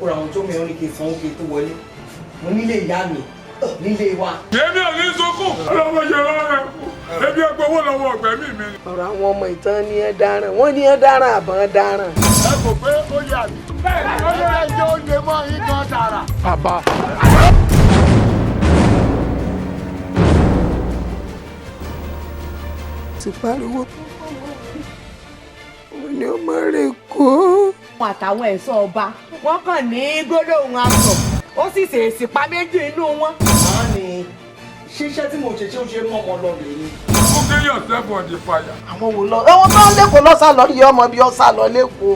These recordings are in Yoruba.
Kóra wọn tó mi, wọn ní kí n sanwó kí n tó wọlé. Mo nílé ìyá mi, nílé wa. Èmi ò ní sunkún, ọlọ́mọ yẹ lọ́rọ̀ ẹ̀ kú, ebi ẹ gbowó lọ́wọ́ ọ̀gbẹ́mí mi. Ọ̀rọ̀ àwọn ọmọ ìtàn ni ẹ dáràn, wọ́n ní ẹ dáràn àbọ̀n dáràn. Ẹ kò pé ó yà mí. Bẹ́ẹ̀ ni ó yẹ ẹjọ́ ó lè mọ́ yín gan tààrà. Bàbá. Ti pariwo tó fọwọ́ mi, mo ní ọmọ rẹ̀ kó. Àtàwọn ẹ̀ṣọ́ ọba, wọ́n kàn ní gbólóhùn aṣọ, ó sì ṣèèṣì pa méjì inú wọn. Màá ní ṣíṣẹ́ tí mo ṣe, ṣé ó ṣe mọ́ ọmọ lọ rèé ni? Cooking yourself on the fire. Àwọn wò lọ ẹwọn tó ń lẹkọọ lọsà lọ yẹ ọmọ bí ọsà lọ lẹkọọ.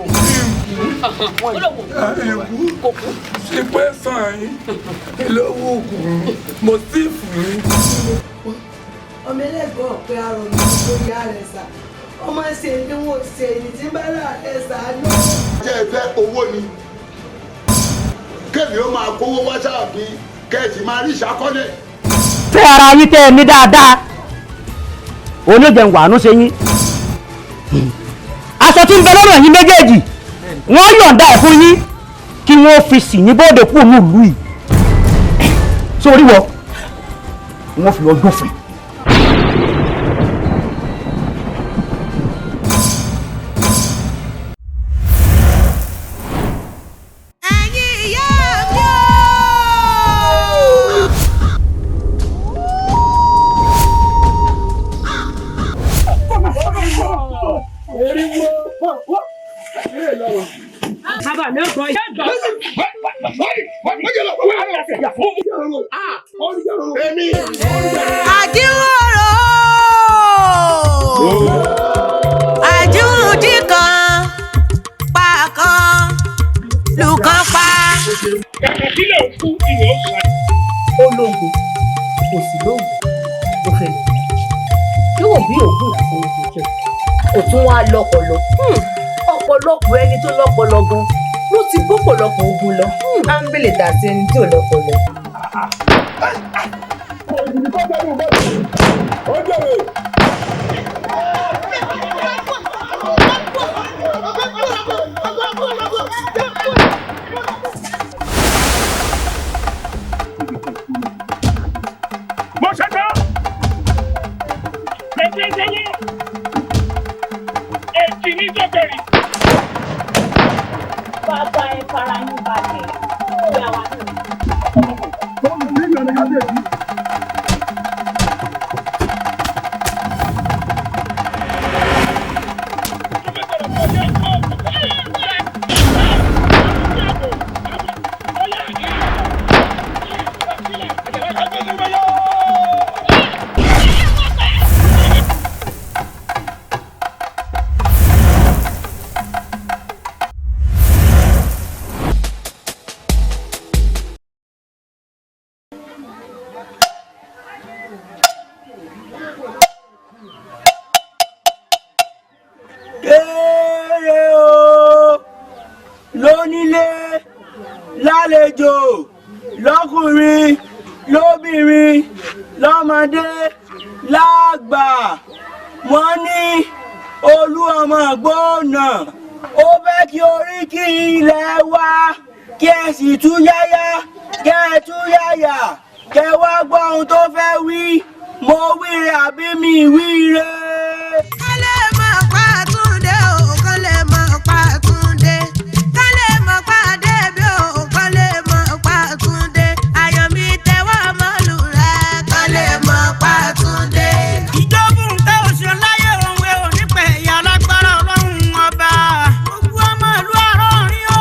Ìkú ṣe pé sàn yín lówó òkú mo sì fún yín. Ọmọ ẹlẹ́gbọ́n ọ̀pẹ arọ mi lórí ààrẹ sà, ọmọ ṣe ni wọn ṣe ní tí bá rà ẹ sàánú. Ṣé ẹ fẹ́ owó ni? Kémi ó máa kówó wá sáàfin, kẹ́ẹ̀sì máa rí ìṣàkọ́lẹ̀. Fẹ́ ara yín tẹ́ ẹ ní dáadáa, oníjẹun wàánú ṣe yín. Aṣọ tí ń bẹ lọ́rùn ẹ̀yin méjèèjì, wọ́n yọ̀ǹda ẹ̀ fún yín kí wọ́n fi sì yín bóde kúrò ní ìlú yìí. Sórí wọ wọ́n fi ọdún fún. Ẹ̀yin ìyá mi o. Bàbá mi ò gbọ́ yìí. Èmi. Àjíwòrò àjíwùdí kan pa kan lù kan pa. Kàkà sílẹ̀ òkú ìwọ̀ òkú. Ó lóògùn, kò sí lóògùn ló fẹ́ lọ. Yóò bí òògùn lásán ló fi jẹ. Kò tún wá lọ́pọlọ. Ọ̀pọ̀lọpọ̀ ẹni tó lọ́pọlọ gan ló ti gbọ́pọ̀lọpọ̀ ogun lọ. Á ń bèlè tà sí ẹni tí ò lọ́pọlọ. Ó jẹ̀rẹ̀. Mo ṣe tán. Ẹ̀jẹ̀ ìṣẹ́wó. Èjì ní sọ́kẹ̀rì. Bàbá, ẹ fara yín balẹ̀, ìyá wa náà. Kábíyèsí. Kéré o, lónílé lálejò, lọ́kùnrin lóbìnrin, lọ́mọdé lágbà, wọ́n ní olú ọmọ gbóná ó fẹ́ kí oríkì ilẹ̀ wa, kí ẹ sì tú yáyá, kẹ́ ẹ tú yáyà, kẹ́ wá gbọ́ ohun tó fẹ́ wí. Mo wíre àbí mi wíre? Kálẹ̀ mọ̀ pa Túndé o, kálẹ̀ mọ̀ pa Túndé. Kálẹ̀ mọ̀ pa Débí o, kálẹ̀ mọ̀ pa Túndé. Ayọ̀mí tẹ́wọ́ mọ́lù rẹ̀, kálẹ̀ mọ̀ pa Túndé. Ìjọba tẹ òṣèlú láyé òun ẹ ò ní pẹ̀ ìyá lágbára Ọlọ́run Ọba. Gbogbo ọmọ ìlú Àrọ̀rin o.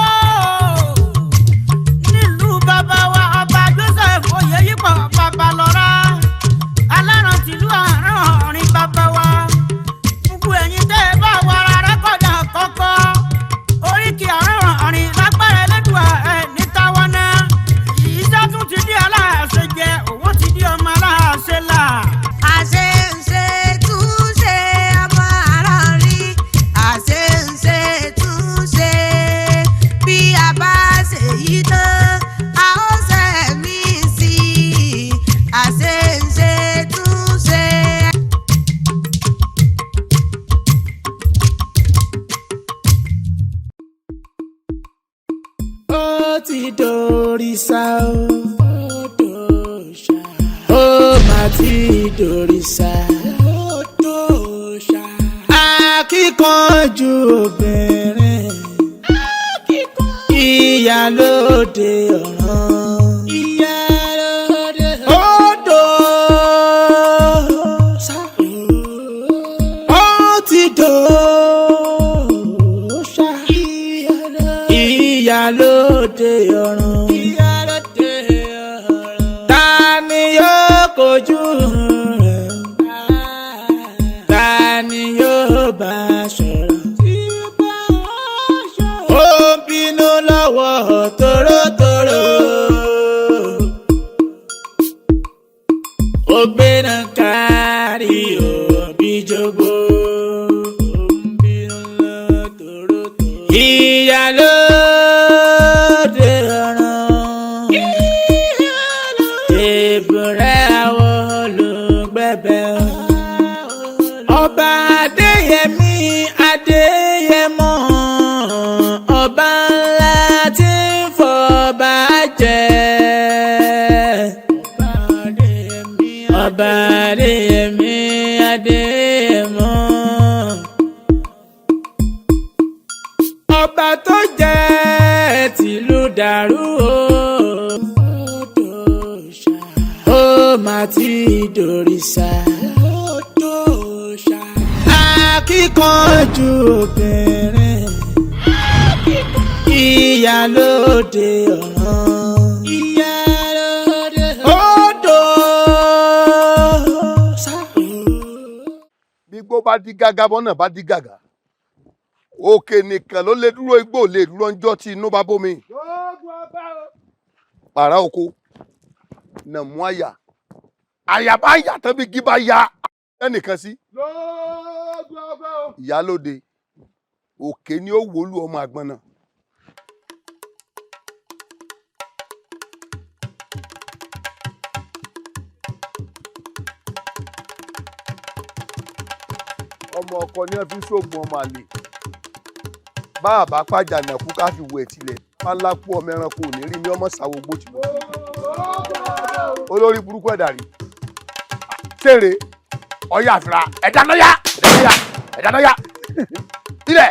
Nílùú bàbá wa, Ọba Joseph Oyèyípọ̀ Babalọ́lá. Aláràn tìlú Àrọ̀rin bàbá wa. Dòṣà o. Ó mà ti dòrìṣà. Akíkanjú obìnrin. Ìyálóde ọ̀ràn. Odò ṣá. Ó ti dòṣà. Ìyálóde ọ̀ràn. Ta ni yóò kojú rẹ̀? Ta ni yóò bá sọ̀rọ̀? Ó ń bínú lọ́wọ́ torótoró. Ó gbéra kárí òbí jogbo. Ìyálóde ọ̀ràn. Èbúrẹ́ àwọn olùgbẹ̀bẹ̀. Ọba Adéyẹmí Adéyẹmọ. Ọba ńlá tí ń fọba jẹ. Ọba Adéyẹmí Adéyẹmọ. Ọba tó jẹ́ tìlú dàrú o. Ó mà ti dòrìṣà. Akíkanjú obìnrin. Ìyálóde ọ̀ràn. Odò ṣá. Bí igbó bá dí gágá, bọ́nà bá dí gàgà, òkè nìkan ló lè dúró, igbó ò lè dúró ńjọ́ tí inú bá bómi. Pàrà oko nà mú àyà, àyà bá yà tán bí gí bá ya ẹnìkan sí. Ìyálóde òkè ni ó wòlú ọmọ àgbọn náà. Ọmọ ọkọ ní wọn fi ṣoògùn ọmọ àlè, bá a bá pàjánà kú ká fi wẹ̀ tilẹ̀ pálákú ọmọ ẹranko ò ní rí mi ọmọ ṣàwọ̀ gbó tì mọ́ olórí burúkú ẹ̀dà rí ṣeré ọyá àfúrà ẹ̀dá náyà ẹ̀dá náyà ilẹ̀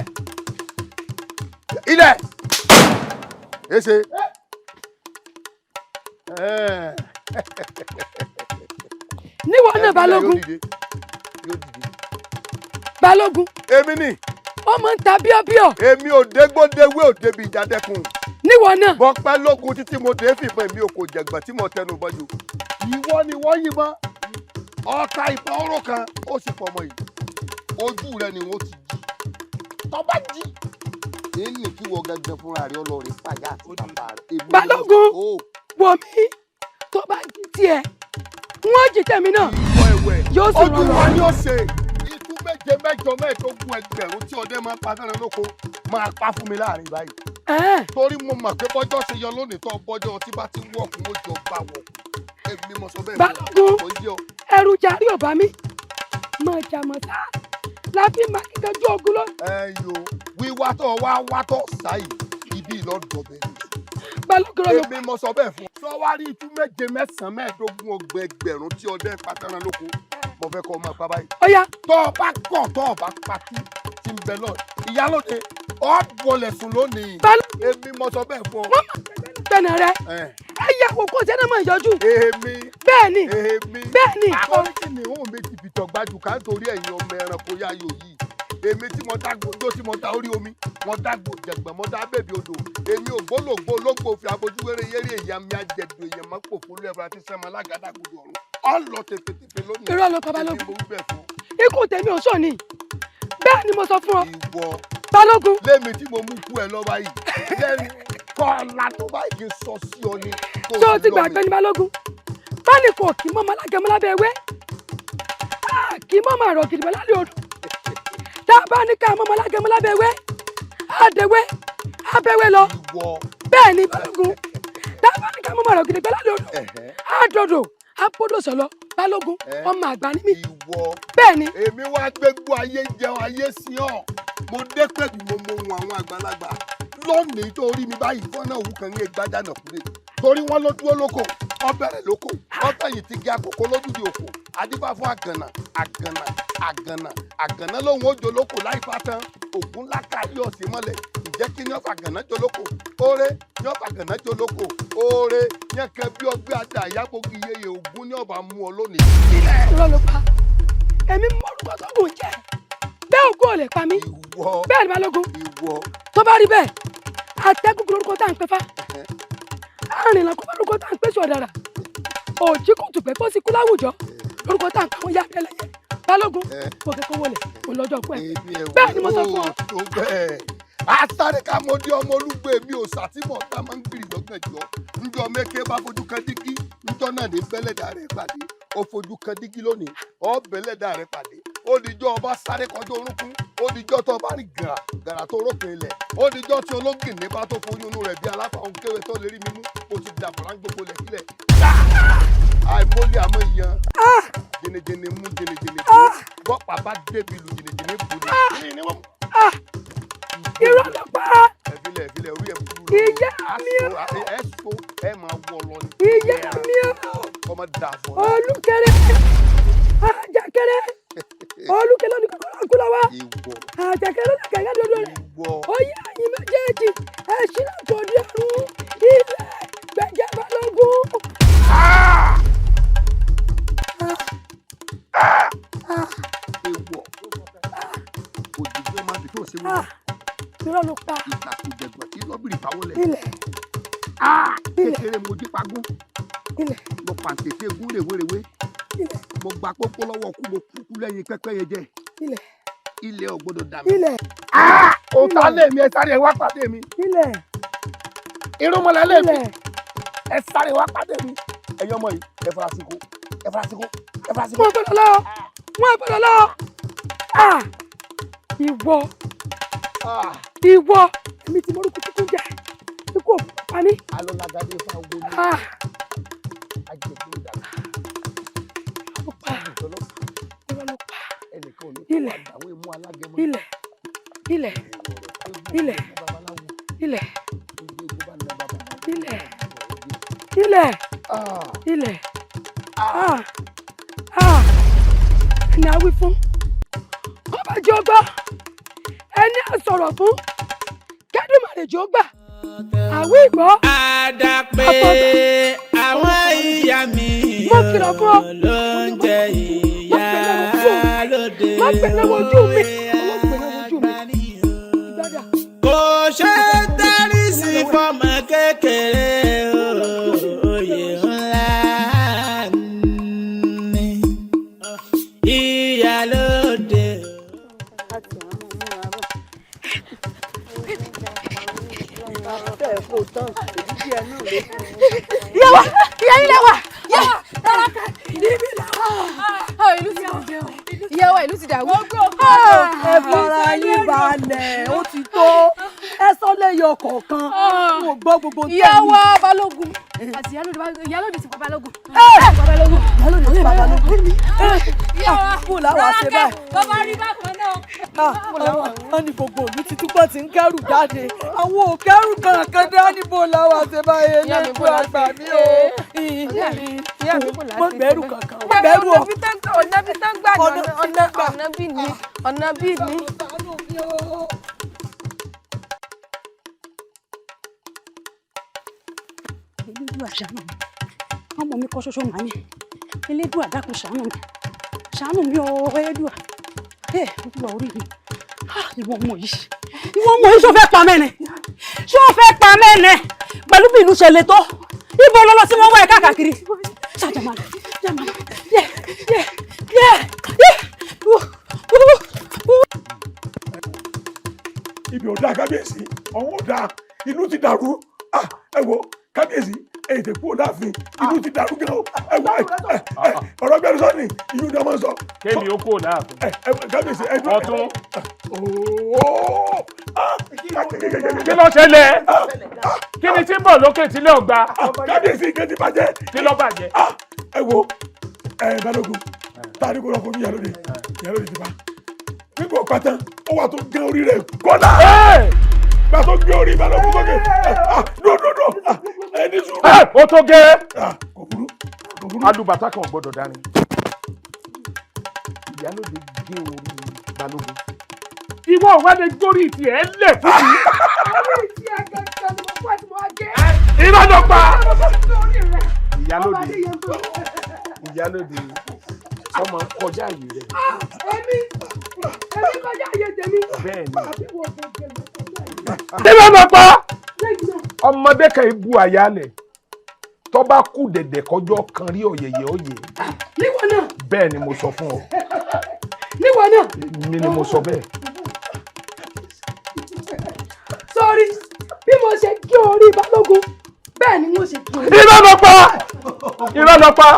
ilẹ̀ èsè. Níwọ̀n náà, Balógun, Balógun. Èmi ni. Ó máa ń ta bíọ́bíọ́. Èmi ò dégbòdewé ò débi ìjádẹ́kun. Níwọ̀n náà. Bọ́pẹ́ lógun títí mo dé fìbọn, èmi ò kò jẹ̀gbọ́n tí mo tẹnu bọ́jú. Ìwọ ni wọ́n yìnbọn. Ọta ìbọn oró kan ó sì pọ̀ ọmọ yìí. Ojú rẹ ni wọ́n ti jí. Tọ́ba jí. Èyí ni kí wọ́n gẹ́gẹ́ fúnra rẹ̀ ọlọ́ọ̀rẹ́ fàyà àti bàbá rẹ̀. Balógun, wọ̀ mí, tó bá jí tiẹ̀, wọ́n jí tẹ̀mí náà. Yóò sì Ojú rọrùn. wa ni ó ṣe ikú méje mẹ́jọ mẹ́ẹ̀ẹ́dógún ẹgbẹ̀rún tí ọdẹ máa ń pa fẹ́ràn lóko máa pa fún mi láàrin báyìí. Torí mo mọ̀ pé bọ́jọ́ ṣe yọ lónìí tó bọ́jọ́ tí bá ti ń wọ̀kùn ó jọ bá wọ̀. Èmi mo sọ bẹ́ẹ̀ fún ọ. Balógun, Kò yé ọ. ẹrù jàrí ò bá mi mọ̀ jàmọ̀ sá láfi máa kíkanjú ogun lọ. Ẹ yo, wíwá tó wá wá tó sáyì ibi ìlọdọ̀bẹ̀ ni. Balógun rẹ ló. Èmi mo sọ bẹ́ẹ̀ fún ọ. Sọ wá rí itú méje mẹ́sàn-án mẹ́ẹ̀ẹ́dógún ọgbẹ̀ẹgbẹ̀rún tí ọdẹ ń pa fẹ́ràn lóko. Mo fẹ́ kọ́ ọ máa pa báyìí. Ọya. Tọ́ ọ bá kọ̀, tọ́ ọ bá patú tí ń bẹ lọ. Ìyálóde, ọ wọlé sùn lónìí. Èmi mo sọ bẹ́ẹ̀ fún ọ. Wọ́n máa gbẹ̀nà rẹ. Ẹ yà wò kó sẹ́nà mọ̀ ìyọjú. Èmi. Bẹ́ẹ̀ni. Èmi. Bẹ́ẹ̀ni. Àkọ́rí kìnìún mi ti fìtọ̀ gbájú ká nítorí ẹ̀yin ọmọ ẹranko yáyò yìí. Èmi tí mo dá gbòdó tí mo dá orí omi, mo dá gbòjẹ̀gbọ̀n, mo dá bèbí odò. Èmi ògbólógbò ológbò fi abojúwéré yéré èyí àmì àjẹdù èèyàn máa pò fún lẹ́rọ àti sẹ́mu alágàdàgodo ọ̀run. Ọ lọ tẹfẹtẹfẹ lónìí. Irọ́ ló pa, Balógun. Èmi mo wí bẹ́ẹ̀ fún ọ. Ikú tèmi ò sọ ni. Bẹ́ẹ̀ ni mo sọ fún ọ. Ìwọ. Balógun. Lémi tí mo mú kú ẹ lọ báyìí. Lẹ́nu kọ́ ọ̀la tó báyìí kí n sọ sí ọ ni. Kó Ṣé o fi ti lọ gbàgbé mi. ni, Balógun? Báni kò kí mọ́ ọmọ alágẹmọ lábẹ́ ewé. Kì í mọ́ ọmọ àrọ̀ gidigba lálẹ́ odò. Tá a bá ní ká mọ́ ọmọ alágẹmọ lábẹ́ ewé, á dewé, á bẹ́wé lọ. Ìwọ. Bẹ́ẹ̀ ni, Balógun. Tá a bá ní ká mọ́ ọmọ àrọ̀ gidigba lálẹ́ odò, á dòdò, á bọ́dọ̀ sọ̀lọ. Balógun, ọmọ àgbà ni mí. Ìwọ. Bẹ́ẹ̀ ni. Èmi wá gbégbó ayé jẹun ayé sí ọ. Mo dé pẹ̀lú mo mọ ohun àwọn àgbàlagbà. Lónìí tó rí mi báyìí fọ́nà òwú kan ní ìgbájà náà kúrè. Torí wọ́n ló dúró lóko, ó bẹ̀rẹ̀ lóko, ó fẹ̀yìn ti gé àkókò lójúde òkò. Adífá fún àgànà, àgànà, àgànà, àgànà lòun ó jolóko láì fa tán. Ògún lákàáyé ọ̀sìn mọ́lẹ̀. Ǹjẹ́ kí ni ọ̀fà gànà jolóko? Oore ni ọ̀fà gànà jolóko. Oore yẹn kẹ bí ọgbẹ́ ajá ìyábògì yeye Ògún ní ọba mú ọ lónìí. Irọ́ ló pa. Èmi mọ́rúkọ sógun jẹ́. Bẹ́ẹ̀ ògún ò lè pa mí. Bẹ́ẹ̀ ni Balógun. Tó bá rí bẹ́ẹ̀, àtẹ́gùn lórúkọ tá à ń pẹ́ fá. Arìnrìn kó bá lórúkọ tá à ń pèsè ọ̀dàrà. Òjì kò tùpẹ́ kó sì kú láwùjọ. Lórúkọ tá à ń pa àwọn yá ẹlẹ́yẹ. Balógun, kò kẹ́kọ̀ọ́ wọlé, kò lọ́jọ́ kú ẹ̀. Bẹ́ẹ̀ ni mo sọ fún ọ. Asáré ká mo dé ọmọ olúgbé mi ò sàtìmọ̀ tá a máa ń gbìrì lọ́gànjọ́. Njọ́ mẹ́kẹ́ bá fojú kan dígí, njọ́ náà ní bẹ́lẹ̀dà rẹ̀ pàdé. Ó fojú kan dígí lónìí, ó bẹ́lẹ̀dà rẹ̀ pàdé. Ó dijọ́ ọba sáré kọjá orúnkún, ó dijọ́ tó bá rí gàrà gàrà tó rókè ilẹ̀. Ó dijọ́ tí ológìnní bá tó foyún inú rẹ̀ bí aláfàwọn kéwé tó lè rí mímú. Ó ti dàbọ̀rá gbogbo lẹ̀ sílẹ̀. Àìmọ́lé àmọ́ ìyan. Jẹnẹjẹnẹ mú jẹnẹjẹnẹ bú. Bọ́pàá bá débi lu jẹnẹjẹnẹ bú ni. Irọ́ ló pa. Ẹ̀fílẹ̀ ẹ̀fílẹ̀ orí ẹ̀ burú. Ìyá mi o. Ẹ so ẹ máa wọ lọ ni. Ìyá mi o. Ọmọ dà fún ọ. Olúkẹrẹ Àjàkẹrẹ Olúkẹrẹ ní kókó kú lọ́wọ́. Àjàkẹrẹ ló kẹ̀kẹ́ dodo rẹ̀. Ó yẹ ẹ̀yin méjèèjì ẹ ṣílẹ̀ kò di ọ̀run ilẹ̀ gbẹ̀jẹ̀ Balógun. Ewọ òjijì ọmọ àbí tó ṣe wọ́n. Irọ́ ló pa. Ìtàkùjẹ̀gbọ̀n tí lọ́bìrì fáwọlẹ̀. Ilẹ̀. Kékeré mo jí pagún. Ilẹ̀. Mo pàǹtẹ̀tẹ̀ egún rèwerèwe. Ilẹ̀. Mo gba pópó lọ́wọ́ kú mo kúkú lẹ́yìn pẹ́pẹ́yẹ jẹ. Ilẹ̀. Ilẹ̀ ò gbọ́dọ̀ dà mí. Ilẹ̀. Ó ta lé mi, ẹ sáré wá pàdé mi. Ilẹ̀. Irúnmọlẹ̀ lé mi. Ẹ sáré wá pàdé mi. Ẹ̀yin ọmọ yìí, ẹ fara sí ko. Ẹ fara sí ko. Ẹ fara sí ko. Wọ́n gbọ́dọ̀ lọ. Wọ́n gbọ́dọ̀ lọ. Ìwọ. Ìwọ èmi ti mọrúkú tuntun jẹ ikú òfin pa mí. Alọ́lágadé fún àwọn olú ajẹ̀gbẹ́ ìdàgbà. Ó pa irọ́ ló pa. Ẹnìkan ò ní Ilẹ̀. kó àwọn imú alágẹmọ. Ilẹ̀. Ilẹ̀. Ilẹ̀. Ilẹ̀. Ilẹ̀. Ilẹ̀. Ilẹ̀. Ẹni a wí fún kọ́ bá jẹ́ ọgbọ́n, ẹni a sọ̀rọ̀ fún kẹ́dùmarè jọ̀ọ́ gbà àwí ìgbọ́. Àdàpé àwọn ìyá mi Mo kìlọ̀ fún ọ. ló ń jẹ ìyá lóde. Má pè lọ́wọ́ ojú mi. Má pè lọ́wọ́ ojú mi. Ìgbádà. Kò ṣe tẹ́rí sí fọmọ kékeré oyè ńlá ni ìyá lóde. Ìyá wa, ìyá yín lẹ wà. Ìyá wa, ìlú ti dàrú. Ẹ fara yín balẹ̀, ó ti tó. Ẹ sọ lẹ́yọ kọ̀ọ̀kan. Mo gbọ́ gbogbo tẹ́ Ìyá wa Balógun àti ìyálóde ti pa Balógun. Balógun. Ìyálóde ti pa Balógun. Ìyá wa, Bó làwọn ṣe báyìí? Bàbá rí bákan náà. Wọ́n ní gbogbo òlú ti túbọ̀ ti ń kẹ́rù jáde. Àwọn ò kẹ́rù kankan dání bó làwọn ṣe báyìí lẹ́kọ̀ọ́ àgbà mi o. Mo bẹ̀rù kankan, mo bẹ̀rù o. Ọ̀nà bí tán gbà ní ọ̀nà bí ní ọ̀nà bí ní. Elédùà ṣàánú mi, ọmọ mi kọ́ ṣoṣo màá ní. Elédùà dákun ṣàánú mi, ṣàánú mi o Elédùà. Ẹ olúwa orí mi, ìwọ ọmọ yìí, ìwọ ọmọ yìí ṣó fẹ́ pa mẹ́rin, ṣó fẹ́ pa mẹ́rin pẹ̀lú bí ìlú ṣe le tó. Ibo lọ lọ sí wọn wá ẹ káàkiri. Ṣàjàmà jàmà yẹ yẹ yẹ yẹ. Ibi ò dáa kábíyèsí, ọ̀hún ò dáa, ìlú ti dàrú. Ẹ wo kábíyèsí, èyí tẹ kúrò láàfin, ìlú ti dàrú gan o. Ẹ wo ọ̀rọ̀ gbẹ̀rù sọ́ni, ìlú ni ọmọ sọ. Kémi ó kúrò láàfin. Kábíyèsí ẹ dúró. Ọ̀tún. Kí ló ṣẹlẹ̀? Kí ni tí ń bọ̀ lókè tí lè ọgbà? Kábíyèsí nǹkan ti bàjẹ́. Kí ló bàjẹ́? Ẹ wo Balógun, tá a ní kó lọ fojú ìyálóde, ìyálóde ti bá. Nígbà pátá, ó wà tó gé orí rẹ̀ kọ́lá. Gbà tó gé orí Balógun sókè. No no no. Ẹni sùúrù. Ó tó gẹ́. Alùbàtà kan ò gbọ́dọ̀ dání. Ìyálóde gé orí Balógun. Ìwọ wà lè gorí tiẹ̀ lẹ̀ fún mi. Orí tiẹ̀ gẹ́gẹ́ ni mo fọ́ tí mo wá gé. Irọ́ ló pa. Ìyálóde. Ìyálóde, ìyálóde, ọmọ kọjá àyè rẹ. Èmi kọjá àyè tèmi. Bẹ́ẹ̀ ni. Àbí wo gẹ́gẹ́ ló kọjá àyè. Irọ́ ló pa. Ọmọdé kan bu àyálẹ̀ tó bá kú dẹ̀dẹ̀ kọjọ́ kan rí ọ̀yẹ̀yẹ̀ ọ̀yẹ̀. Níwọ náà. Bẹ́ẹ̀ ni mo sọ fún ọ. Níwọ náà. Mi ni mo sọ bẹ́ẹ̀. Sọ́rí, bí mo ṣe gé orí Balógun, bẹ́ẹ̀ ni mo ṣe gé orí. Irọ́ ló pa! Irọ́ ló pa!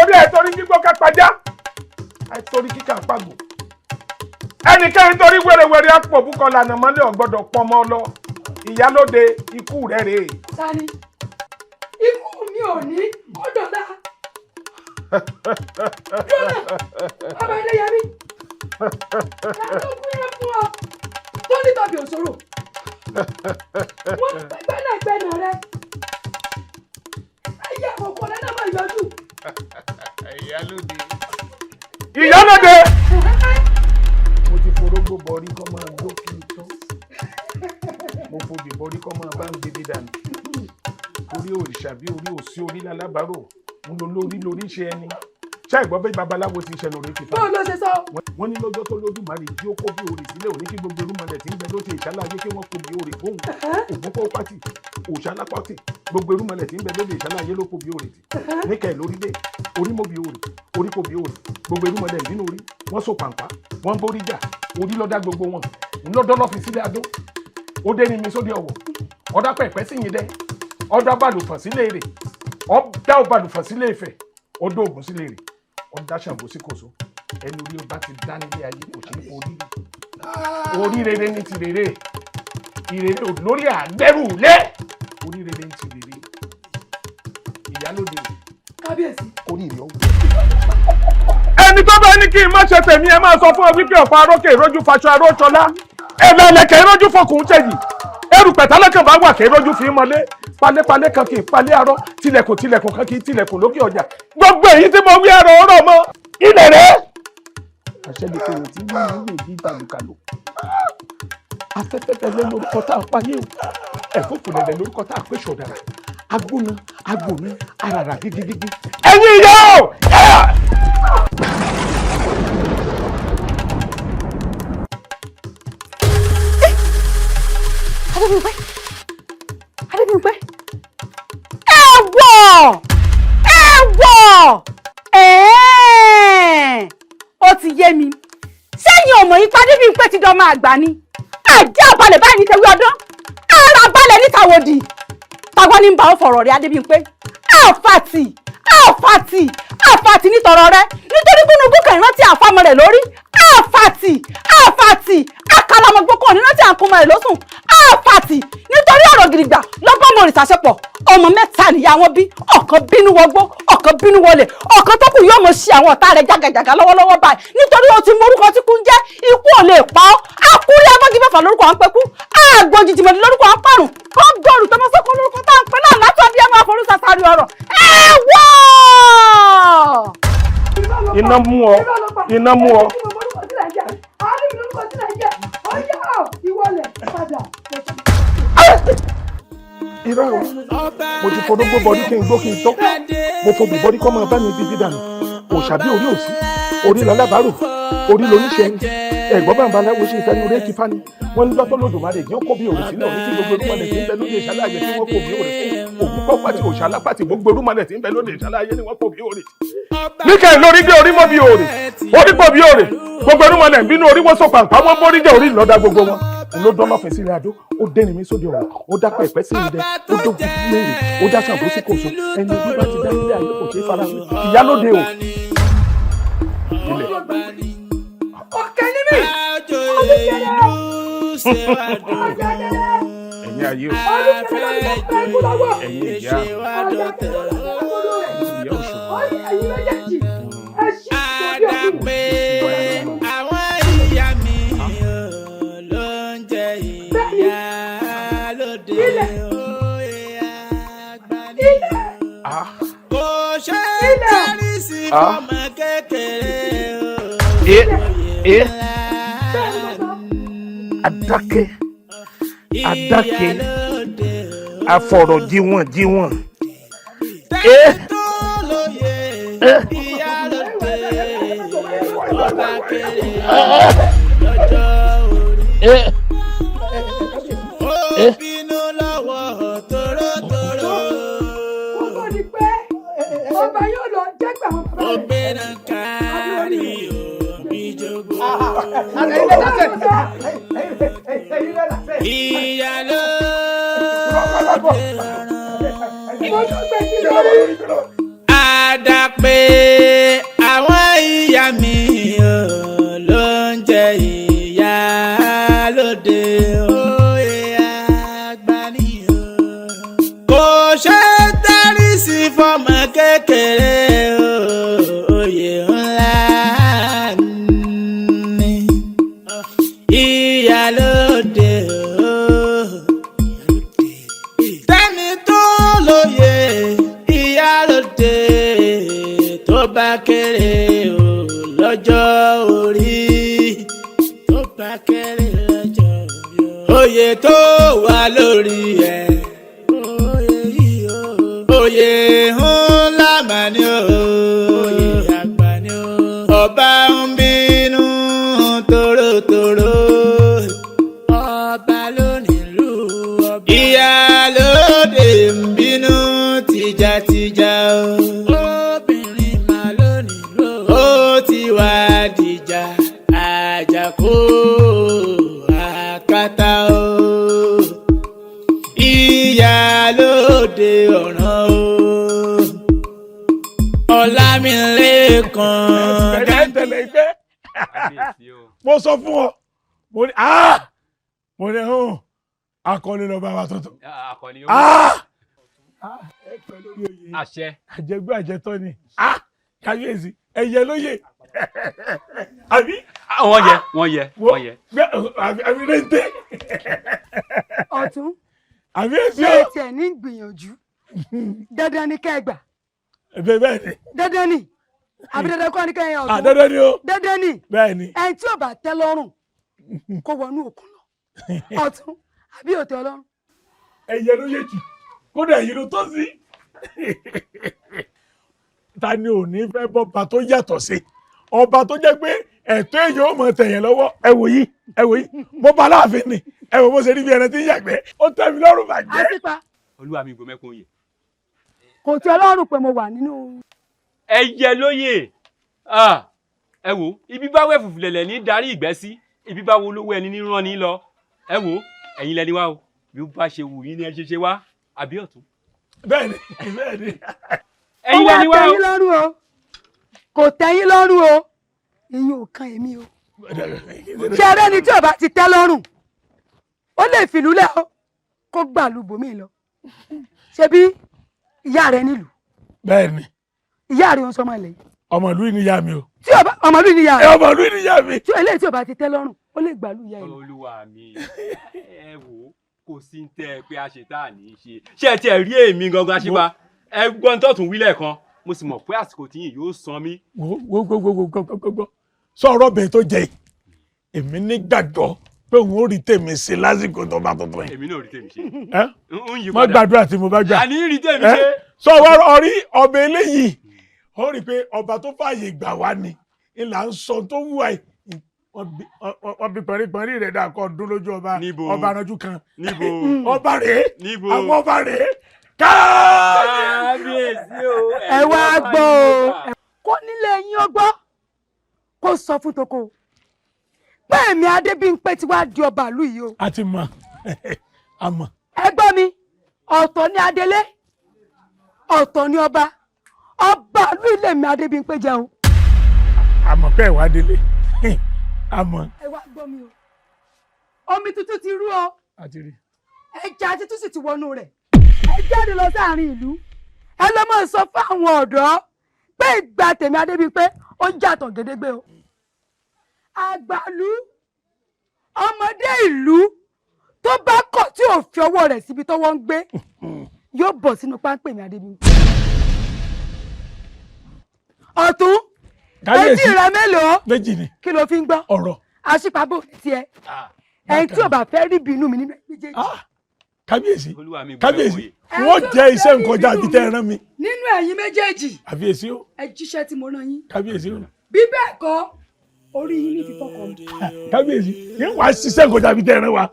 Orí àìtorí gbígbó ká pajá, àìtorí kíkà pàgbò. Ẹnikẹ́ni torí wẹ́rẹ́wẹ́rẹ́ àpò búkọ lànà mọ́lẹ̀ ọ̀gbọ́dọ̀ pọnmọ́ lọ. Ìyálóde, ikú rẹ̀ rèé. Tani, ikú mi ò ní ó dọ̀la. Dọ́là, bàbá Iléyẹmí, Balógun yẹn fún ọ tó ní tàbí òṣòro. Wọ́n gbẹ́nàgbẹ́nà rẹ. Ẹyẹ àkókò rẹ náà máa yọjú. Ìyálóde. Ìyálóde. Mo ti forógbó bọrí kọ́ máa gbó kí n tán. Mo fobì bọrí kọ́ máa bá ń gbébi dànù. Orí òrìṣà bí orí òsí orí lálábàárò. Ń lo lórí lórí ṣe ẹni. Ṣé ìgbọ́ bí babaláwo ti ṣe lórí ti fa? Báwo ló ṣe sọ? Wọ́n ní lọ́jọ́ tó lódùmarè jí ó kó bí òrì sílẹ̀ òní kí gbogbo irúnmọlẹ̀ tí ń bẹ lóde ìṣáláyé kí wọ́n kó bí òrì fóun. Ògún kó pátì, òòṣà lápátì, gbogbo irúnmọlẹ̀ tí ń bẹ lóde ìṣáláyé ló kó bí òrì tì. Níkẹ́ lórí dé, orí mọ́ bí òrì, orí kó bí òrì, gbogbo irúnmọlẹ̀ nínú orí, wọ́n so pàǹpá, wọ́n borí jà, orí lọ́dá gbogbo wọn, ńlọ́dọ́ lọ́ fi sílẹ̀ adó. Ó dé ní mi sóde ọ̀wọ̀, ọ̀dà pẹ̀pẹ́ sì yín dẹ́, ọ̀dà balùfọ̀n sílé èrè, ọ̀dà balùfọ̀n sílé Ifẹ̀, ọ̀dà Ògún sílé èrè, ọ̀dà Ṣàngó sí Kòso. Ẹni orí ọba ti dá nílé ayé kò ṣe é orí orí rere ní ti rere, ìrere lórí àgbẹrù lé, orí rere ní ti rere. Ìyálóde. Kábíyèsí. Orí rẹ ọwọ́. Ẹni tó bá ní kí n má ṣe tèmi ẹ máa sọ fún ọ wípé ọ̀pọ̀ arókè ìrójú faṣọ aróṣọlá, ẹ̀rọ ẹlẹ́kẹ̀ ìrójú fọkùn ṣèyí, erùpẹ̀ tálákàn bá wà kẹ́ ìrójú fi mọ́lé, palépalé kan kì í palé arọ́, tilẹ̀kùn tilẹ̀kùn kan kì í tilẹ̀kùn lókè ọjà. Gbogbo èyí tí mo wí ẹ̀rọ ọ̀rọ̀ mọ́ ilẹ̀ rẹ̀. Àṣẹ-lè-fèrè tí wọ́n ń lè bí balùkàlù. Afẹ́fẹ́ tẹ́lẹ̀ lórúkọ tá a payé o. Ẹ̀fọ́fù lẹ̀lẹ̀ lórúkọ tá a pè ṣọ̀dàrà. Agbóná agbóná aràrà gígígígí. Ẹ̀yin ìyá o! Adébímpé! Adébímpé! Ẹ̀wọ̀! Ẹ̀wọ̀! Ẹ̀ẹ́! Ó ti yé mi. Sẹ́yìn ọmọ yìí Adébímpé ti dọ́mọ àgbà ni. Àjẹ́ àbalẹ̀ báyìí ní tewé ọdún. Ara balẹ̀ níta wòdì. Tàwa ní ń bá ọ fọ̀rọ̀ rẹ Adébímpé. Àfàtì! Àfàtì! Àfàtì nítọ̀rọ̀ rẹ. Nítorí gúnugún kan ìrántí àfàmọ́ rẹ̀ lórí. Àfàtì! Àfàtì! Àkàlàmọ̀gbò kan ìrántí àkúnmọ̀ rẹ̀ lóṣùn. Àfàtì! Nítorí ọ̀rọ̀ gidigba lọ́gbọ́n mọ̀ òrìṣà ṣepọ̀. Ọmọ mẹ́ta nìyá wọn bí, ọ̀kan bínú wọgbó, ọ̀kan bínú wọlé, ọ̀kan tó kù yóò mọ̀ ṣe àwọn ọ̀tá rẹ̀ jàgàjàgà lọ́wọ́lọ́wọ́ báyìí. Nítorí o ti mọ orúkọ tí kú ń jẹ́, ikú ò lè pa ọ́. Akúrí abọ́gibẹ̀fà lórúkọ à ń pẹ́kú, àgbọn jìjìmọ̀dì lórúkọ à ń pàrùn, kọ́ńgọ́rù tọmọsọ́kọ lórúkọ tá à ń pẹ́ náà látọ̀ bí ẹ máa forúsà sáré ọ̀rọ̀. Ẹ wọ́! Iná mú ọ, iná mú ọ. Irọ́ o, mo ti forógbó bọrí kí n gbó kí n tọ́, mo fobì bọrí kọ́ máa bá mi bíbí dànù, òòṣà bí orí òsí, orí lalábàárò, orí lóníṣẹ́ ẹni, ẹ̀gbọ́n bàbá aláwo ṣe ìfẹ́nu rékì fani, wọ́n ní lọ́tọ́ lòdùmarè jẹ́ ó kó bí òrì sílẹ̀ òní kí gbogbo irúmọlẹ̀ tí ń bẹ lóde ìṣáláyé tí wọ́n kó bí òrì fún òkú kọ́ pàtì òòṣà alápàtì gbogbo irúmọlẹ̀ tí ń bẹ lóde ìṣáláyé ni wọ́n kó bí òrì. Níkẹ́ lórí dé orí mọ́ bí òrì, orí pọ̀ bí òrì, gbogbo irúmọlẹ̀ ń bínú orí wọ́n sọ pàǹpá wọ́n borí jẹ́ orí ìlọ́dà gbogbo wọn. Ló dán lọ́fẹ̀ẹ́ sílẹ̀ adó, ó dẹ́rìn mi sóde ọ̀rọ̀, ó dá pẹ̀pẹ́ sí ìdẹ, ó dógun léèrè, ó dá Ṣàngó sí Kòso, ẹni bí bá ti dá ilé ayé kò ṣeé fara wé. Ìyálóde o. Ilẹ̀. Ọ̀kẹ́ ní mi! Ẹ̀yin ayé o. Ẹ̀yin ìyá. Ẹ̀yin ìyá òṣùwọ̀n. Àwọn ìyá mi ló ń jẹ ìyá lóde òye àgbà. sí fọmọ kékeré o. Ẹ adákẹ́ adákẹ́ afọ̀rọ̀ jíwọ̀n jíwọ̀n. Ẹ ẹ. Ẹ Ó bínú lọ́wọ́ tòrótòró. Ó tó di pé ọba yóò lọ jẹ́gbà àwọn bàbá Ó rẹ̀. gbéra kárí òbí jogbo. Ìyá ló àdàpé àwọn ìyá mi ò ló ń jẹ ìyá lóde òye àgbà ni o. Kò ṣe é tẹ́rí sí fọmọ kékeré o, òye ńlá ni ìyá lóde o. Tẹ́ni tó lóye ìyá lóde tó bá kéré o lọ́jọ́ orí tó bá kéré lọ́jọ́ orí o. Oyè tó wà lórí ẹ̀ oyè ńlá mà ní o oyè àgbà ní o. Ọba ń bínú torótoró ọba ló nílùú ọba. Ìyálóde ń bínú tìjàtìjà o. Obìnrin mà ló nílùú. Ó ti wá dìjà àjàkú àkàtà o. Ìyálóde ọ̀ràn o. Ọlámilékan. Tẹ̀lé tẹ̀lé ìgbẹ́. Mo sọ fún ọ, mo ní ah mo ní hàn akọni lọ bá wa tuntun. Akọni ó. Ah! Ẹ pẹ́ lórí oyè. Àṣẹ. Àjẹgbé àjẹtọ́ ni. Ah! Kábíyèsí ẹyẹ lóye. Àbí? Wọ́n yẹ wọ́n yẹ wọ́n yẹ. Àbí rente. Ọ̀tún. Àbíyèsí Ṣé o. tiẹ̀ ní gbìyànjú? Dandan ni kẹ́ ẹ gbà. Bẹ́ẹ̀ bẹ́ẹ̀ ni. Dandan ni. Àbí dandan kọ́ ni kẹ́ ẹ ọ̀tún. Ah, dandan ni o. Dandan ni. Bẹ́ẹ̀ ni. Ẹni tí ò bá tẹ́ lọ́rùn kó wọnú òkun lọ. Ọ̀tún àbí òtẹ́ ọlọ́run. Ẹyẹ lóye jù kódà èyí ló tọ́ sí. Ta ni ò ní fẹ́ bọ́ba tó yàtọ̀ sí ọba tó jẹ́ pé ẹ̀tọ́ èèyàn ò mọ̀ tẹ̀yẹ̀ lọ́wọ́? Ẹ wò yìí, ẹ wò yìí, mo bá láàfin ni, ẹ wò bó ṣe rí bí ẹran tí ń yàgbẹ́, ó tẹ́ mi lọ́rùn bàjẹ́. Àtìpa Olúwa mi gbọmẹkun oyè. kò tí ọlọ́run pé mo wà nínú. Ẹyẹ lóye. Ah, ẹ wo ibi bá wẹ̀ fùfùlẹ̀lẹ̀ ní darí ìgbẹ́ sí ibi bá wo lówó ẹni ní rán ní lọ. Ẹ wo ẹ̀yin lẹni wá o, bí ó bá ṣe wù yín ni ẹ ṣe ṣe wá, àbí ọ̀tún. Bẹ́ẹ̀ni bẹ́ẹ̀ni. Ẹ̀yin lẹni wá Ó wá o. tẹ́yín lọ́rùn o, kò tẹ́yín lọ́rùn o, ìyẹn ò kan èmi o. Ṣé ẹrẹ́ ni tí ò bá ti tẹ́ lọ́rùn ó lè fìlú lẹ̀ o kó gbàlú bòmí lọ. Ṣebí ìyá rẹ nílùú? Bẹ́ẹ̀ni. Ìyá rẹ ń sọmọ ilẹ̀ yìí. Ọmọ ìlú yìí ni ìyá mi o. Tí ò bá ọmọ ìlú yìí ni ìyá rẹ. Ẹ, ọmọ ìlú yìí ni ìyá mi. Tí eléyìí tí ò bá ti tẹ́ lọ́rùn ó lè gbàlú ìyá ẹ lọ. Olúwa mi, ẹ wò ó, kò sí ń tẹ́ ẹ pé a ṣe tá à ní í ṣe. Ṣé ẹ tiẹ̀ rí èmi gangan aṣípa? Ẹ gbọ́n tọ̀tún wí lẹ́ẹ̀kan, mo sì mọ̀ pé àsìkò tí yìí yóò san mí. Wo wo wo wo wo wo wo wo sọ̀rọ̀ bẹ́ẹ̀ tó jẹ yìí, èmi nígbàgbọ́ pé òun ò rí tèmi ṣe lásìkò tó bá tuntun yìí. Èmi náà ò rí tèmi ṣe. Ẹ́? Ń yí Má padà. gbàdúrà tí mo bá gbà. Àní rí tèmi Ẹ́? ṣe. Sọ wá ọrí ọbẹ̀ eléyìí, ó rí i pé ọba tó fààyè gbà wá ni ìlà ń sọ tó wù àì wọ́n bí pẹ̀rípẹ̀rí rẹ̀ dà kọ́ dún lójú ọba. Níbo? Ọba aranjú kan. Níbo? Ọba rèé. Níbo? Àwọn ọba rèé. Káàbíyèsí o. Ẹ wá gbọ́ o, kó nílé yín ó gbọ́, kó sọ fún toko pé èmi Adébímpé ti wá di ọba ìlú yìí o. A ti mọ̀, a mọ̀. Ẹ gbọ́ mi, ọ̀tọ̀ ni adelé, ọ̀tọ̀ ni ọba. Ọba ìlú ilé mi Adébímpé jẹ́ o. Àmọ́ pé ìwà délé àmọ́. Ẹ wá gbọ́ mi o, omi tuntun ti rú o. Àti rí. Ẹja tuntun sì ti wọnú rẹ̀. Ẹ jáde lọ sáàrin ìlú, ẹ lọ mọ̀ sọ fún àwọn ọ̀dọ́ pé ìgbà tèmi Adébímpé ó yàtọ̀ gédégbé o. Àgbàlú ọmọdé ìlú tó bá kọ̀ tí ò fi ọwọ́ rẹ̀ síbi tọ́wọ́ ń gbé yóò bọ̀ sínú páńpẹ́ mi Adébímpé. Ọ̀tún, etí rẹ mélòó? Méjì ni. Kí ló fi ń gbọ́? Ọ̀rọ̀. Àṣìpàbò tiẹ̀. Ẹni tí ò bá fẹ́ rí bínú mi nínú méjèèjì. Kábíyèsí, kábíyèsí, wọ́n jẹ́ iṣẹ́ nkọjá àbí tẹ́ ẹ rán mi. Nínú ẹ̀yin méjèèjì. Kábíyèsí o. Ẹ jíṣẹ́ tí mo rán yín. Kábíyèsí o. Bí bẹ́ẹ̀ kọ́, orí yín ní fífọkàn mi. Kábíyèsí, ní wàá ṣiṣẹ́ nkọjá àbí tẹ́ ẹ rán wa.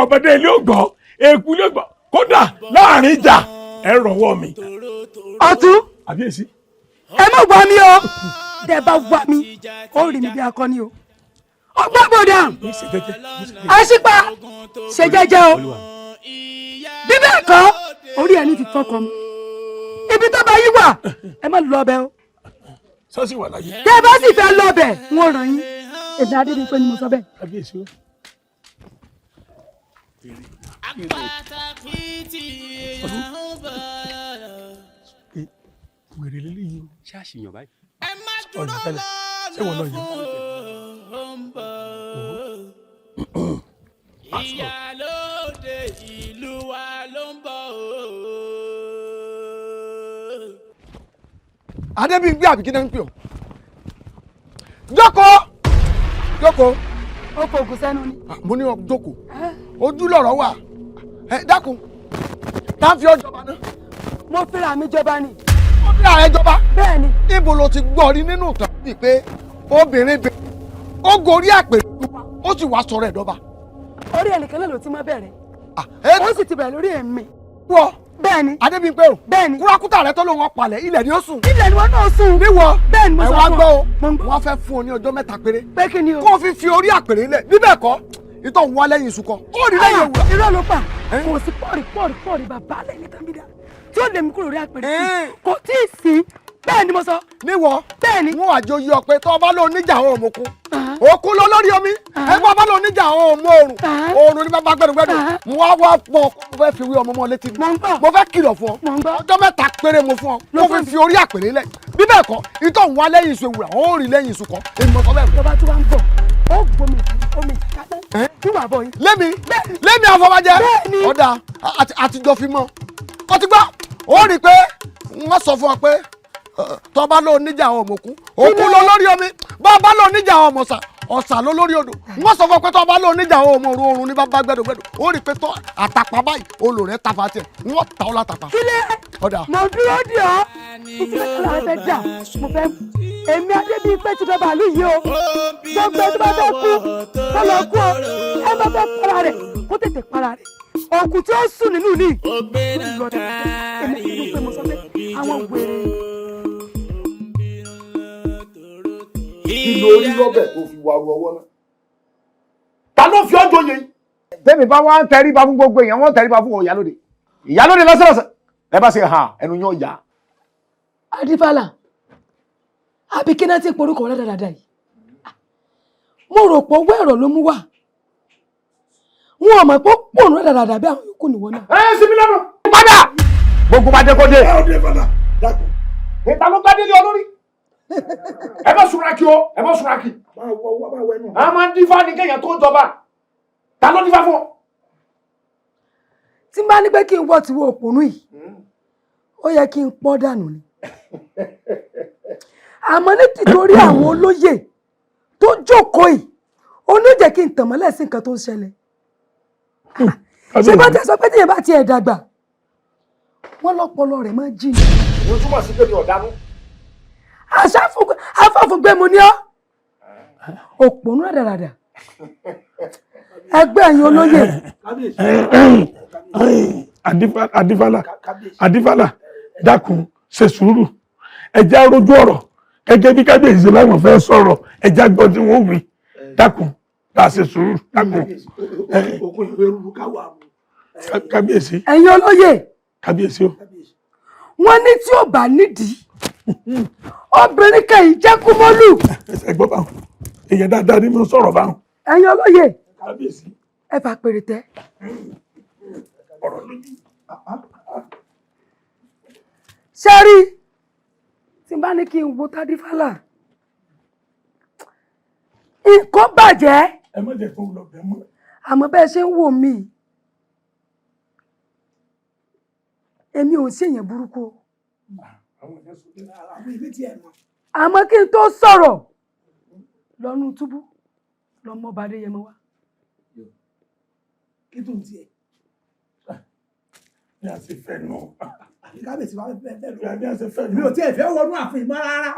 Ọmọdé ilé ò gbọ́, eku ilé ò gbọ́, kódà láàrin ìjà ẹ rọ̀wọ́ mi. Ọ̀tún. Kábíyèsí. Ẹ má wá mi o. Tẹ́ bá wá mi, ó rí mi bí akọni o. Ọgbọ́n gbọ́dọ̀. Àṣìpa ṣe jẹ́jẹ́ o. Bí bẹ́ẹ̀ kọ́, orí ẹni ti fọkàn mi. Ibi tó bá yí wà, ẹ má lọ ọbẹ̀ o. Sọ́sì wà láyé. Tẹ́ ẹ bá sì fẹ́ lọ ọbẹ̀, n ó ràn yín. Èmi Adébímpé ni mo sọ bẹ́ẹ̀. Kábíyèsí o. Wèrè lélẹ́yìí o. Ṣé àṣìyàn báyìí? Ọ̀nà tẹ́lẹ̀, ṣé wọ́n lọ yẹn? Ìyálóde ìlú wa ló ń bọ̀ o. Adébímpé àbí kí náà ń pè ọ́? Jókòó, jókòó. Ó fògùn sẹ́nu ni. Mo ní ọ jókòó, ojú lọ̀rọ̀ wà. Ẹ dákun, tá a fi ọ jọba náà. Mo fẹ́ra mi jọba ni. Mo fẹ́ra rẹ jọba. Bẹ́ẹ̀ni. Ibo lo ti gbọ́ rí nínú ìtàn bíi pé obìnrin bẹ̀rẹ̀ ó gorí àpèrè ó sì wá sọ̀rọ̀ ẹ̀ dọ́ba. Orí ẹnìkan náà ló ti máa bẹ̀rẹ̀. Ó sì ti bẹ̀rẹ̀ lórí ẹ̀mí. Wọ. Bẹ́ẹ̀ni. Adébímpé o. Bẹ́ẹ̀ni. Kúrakútà rẹ tó lóun ọ̀pàlẹ̀ ilẹ̀ ni ó sùn. Ilẹ̀ ni wọ́n náà sùn. Níwọ. Bẹ́ẹ̀ni mo sọ fún ọ. Ẹ wá gbọ́ o. Wọ́n fẹ́ fún ọ ní ọjọ́ mẹ́ta péré. Pé kí ni o? Kó o fi orí àpèrè lẹ̀. Bí bẹ́ẹ̀ kọ́, ìtọ̀ ń wá lẹ́yìn iṣu kan. Ó rí lẹ́yìn òwúrọ̀. Irọ́ ló pa. Kò sí pọ̀rì pọ̀rì pọ̀rì bàbá lẹ́ni tàbídà tí ó lè mú kúrò rí àpèrè. Kò tí ì sí. Bẹ́ẹ̀ ni mo sọ. Níwọ. Bẹ́ẹ̀ni. Wọ́n àjọ yí ọ pé tọ́ ọba ló níjà àwọn òmùkún. Òkú lọ lórí omi. Ẹgbẹ́ ọba ló níjà àwọn òmù òrùn. Òrùn ní bàbá gbẹdùgbẹdù. Mo wá wá pọ̀ mo fẹ́ fi wí ọmọ mọ́ létí. Mo fẹ́ kìlọ̀ fún ọ. Ọjọ́ mẹ́ta péré mo fún ọ. Mo fi orí àpèrè lẹ̀. Bí bẹ́ẹ̀ kọ́, ìtọ̀ ń wá lẹ́yìn iṣu ewùrà, ó rí lẹ́yìn iṣu kan. Èmi mọ̀ sọ bẹ́ẹ̀. Tọ́ba tí wàá ń bọ̀, ó gbomi omi ìjàkadà. Kí wàá bọ̀ yín. Lémi lémi àfọwájẹ. Ọ̀dà àtijọ́ fi mọ́. Ó ti gbọ́, ó rí i pé wọ́n sọ fún ọ pé tọba ló níjà àwọn ọmọkú òkú lọ lórí omi bàbá ló níjà àwọn ọmọọ̀sà ọ̀sà ló lórí odò wọ́n sọ fún ọ pé tọba ló níjà àwọn ọmọ òrùn òrùn ní bàbá gbẹdọgbẹdọ ó rí i pé tọ́ àtàpà báyìí olò rẹ tafa tiẹ̀ wọ́n ta ọ́ látàpà. Kílẹ̀ mo dúró dì ọ́ títí mẹ́ta la fẹ́ dà mo fẹ́ èmi Adébímpé ti dọ́ba àlú yìí o gbogbo ẹni tó bá fẹ́ kú kó lọ kú o ẹ bá fẹ́ para rẹ̀ kó tètè para rẹ̀ òkú tí ó sùn nínú ní ìlú ọdún èmi Adébímpé mo sọ pé àwọn wèrè. Kí ló rí lọ́bẹ̀ tó fi wá ru ọwọ́ náà? Ta ló fi ọjọ́ yẹn? Tẹ́mi bá wá ń tẹríba fún gbogbo èèyàn, wọ́n tẹríba fún ìyálóde. Ìyálóde lọ́sọ̀ọ̀sẹ̀. Ẹ bá ṣe hàn ẹnu yán yá. Adífálà, àbí kí náà ti porúkọ rẹ dáadáa yìí? Mo rò pé owó ẹ̀rọ ló mú wá. Wọn ò mọ̀ pé ó pòrò rẹ dáadáa bí àwọn yòókù nìwọ náà. Ẹ sinmi lọ́nà. Padà! Gbogbo bá dé kó dé. Ẹ ò dé padà, dákun. Ìta ló gbá délé olórí. Ẹ má sunra kí o, ẹ má sunra kí. A máa ń dífá ní kéèyàn tó jọba. Ta ló dífá fún ọ? Tí n bá ní pé kí n wọ́ tiwọ́ òpònú yìí, ó yẹ kí n pọ́ dànù ni. Àmọ́ ní tìtorí àwọn olóyè tó jókòó yìí, ó ní jẹ́ kí n tàn mọ́lẹ̀ sí nǹkan tó ń ṣẹlẹ̀. Ṣé bá tẹ sọ pé tíyẹn bá tiẹ̀ dàgbà, wọ́n lọ́pọlọ rẹ̀ máa ń jìnnà. Mo túmọ̀ sí pé mi ò dánú. Aṣáfùgbẹ́mu ni ọ́, òpònú ràdàràdà, ẹgbẹ́ ẹ̀yin olóyè. Adífálà, Adífálà, dákun ṣe sùúrù, ẹ jẹ́ á rójú ọ̀rọ̀ gẹ́gẹ́ bí kábíyèsí láwọn fẹ́ sọ̀rọ̀, ẹ jẹ́ á gbọ́ tí wọ́n wí, dákun bá a ṣe sùúrù, dákun. Kábíyèsí. Ẹ̀yin olóyè. Kábíyèsí o. Wọ́n ní tí ò bá nídìí, obìnrin kan yìí jẹ́ kúmọ́lù. Ẹ gbọ́ báwọn, èèyàn dáadáa ni mo sọ̀rọ̀ báwọn. Ẹ̀yin olóyè. Kábíyèsí. Ẹ fà pèrè tẹ́. Ọ̀rọ̀ lójú. Ṣé rí tí n bá ní kí n wo Tádífálà, nǹkan bàjẹ́. Ẹ má jẹ́ kó lọ bẹ̀ mọ́. Àmọ́ bẹ́ẹ̀ ṣe ń wò mí, èmi ò sí èèyàn burúkú o. Àmọ́ kí n tó sọ̀rọ̀ lọ́nù túbú lọ́mọ ọba Adéyẹmọ wá. Kí tó ń tiẹ̀. Bí a ṣe fẹ́ nù. Àbí kábíyèsí wa fẹ́ fẹ́ lọ. Bí a ṣe fẹ́ nù. Mi ò tiẹ̀ fẹ́ wọnú ààfin mọ́ rárá.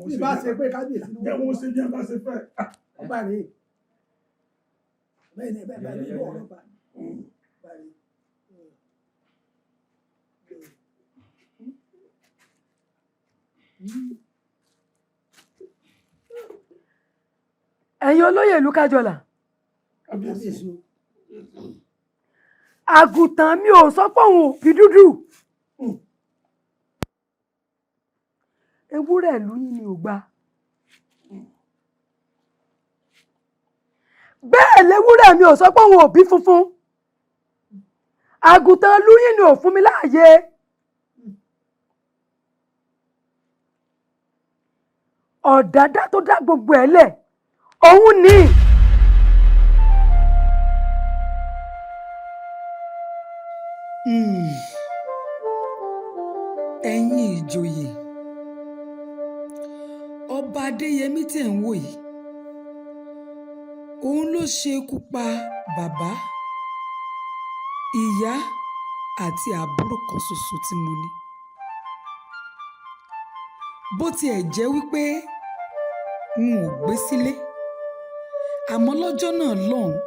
Bí bá ṣe pé kábíyèsí ló Jẹ́ wọ́n ṣe bí a bá ṣe fẹ́. Ọba rèé. Bẹ́ẹ̀ ni bẹ́ẹ̀ bẹ́ẹ̀ ni ọ̀rọ̀ bá. Ọba rèé. Ẹ̀yin olóyè ìlú Kájọlà, Kábíyèsí o. àgùntàn mi ò sọ pé òun ò bí dúdú. Ewúrẹ́ ìlú yín ni ò gbà. Bẹ́ẹ̀ lewúrẹ́ mi ò sọ pé òun ò bí funfun. Àgùntàn ìlú yín ni ò fún mi láàyè. Ọ̀dádá tó dá gbogbo ẹ̀ lẹ̀ òun ni. Ẹ̀yin ìjòyè, ọba Adéyẹmí tẹ̀ ń wò yìí, òun ló ṣekú pa bàbá, ìyá àti àbúrò kan ṣoṣo tí mo ní. Bó tiẹ̀ jẹ́ wípé n ò gbé sílé, àmọ́ lọ́jọ́ náà lọ́hùn-ún,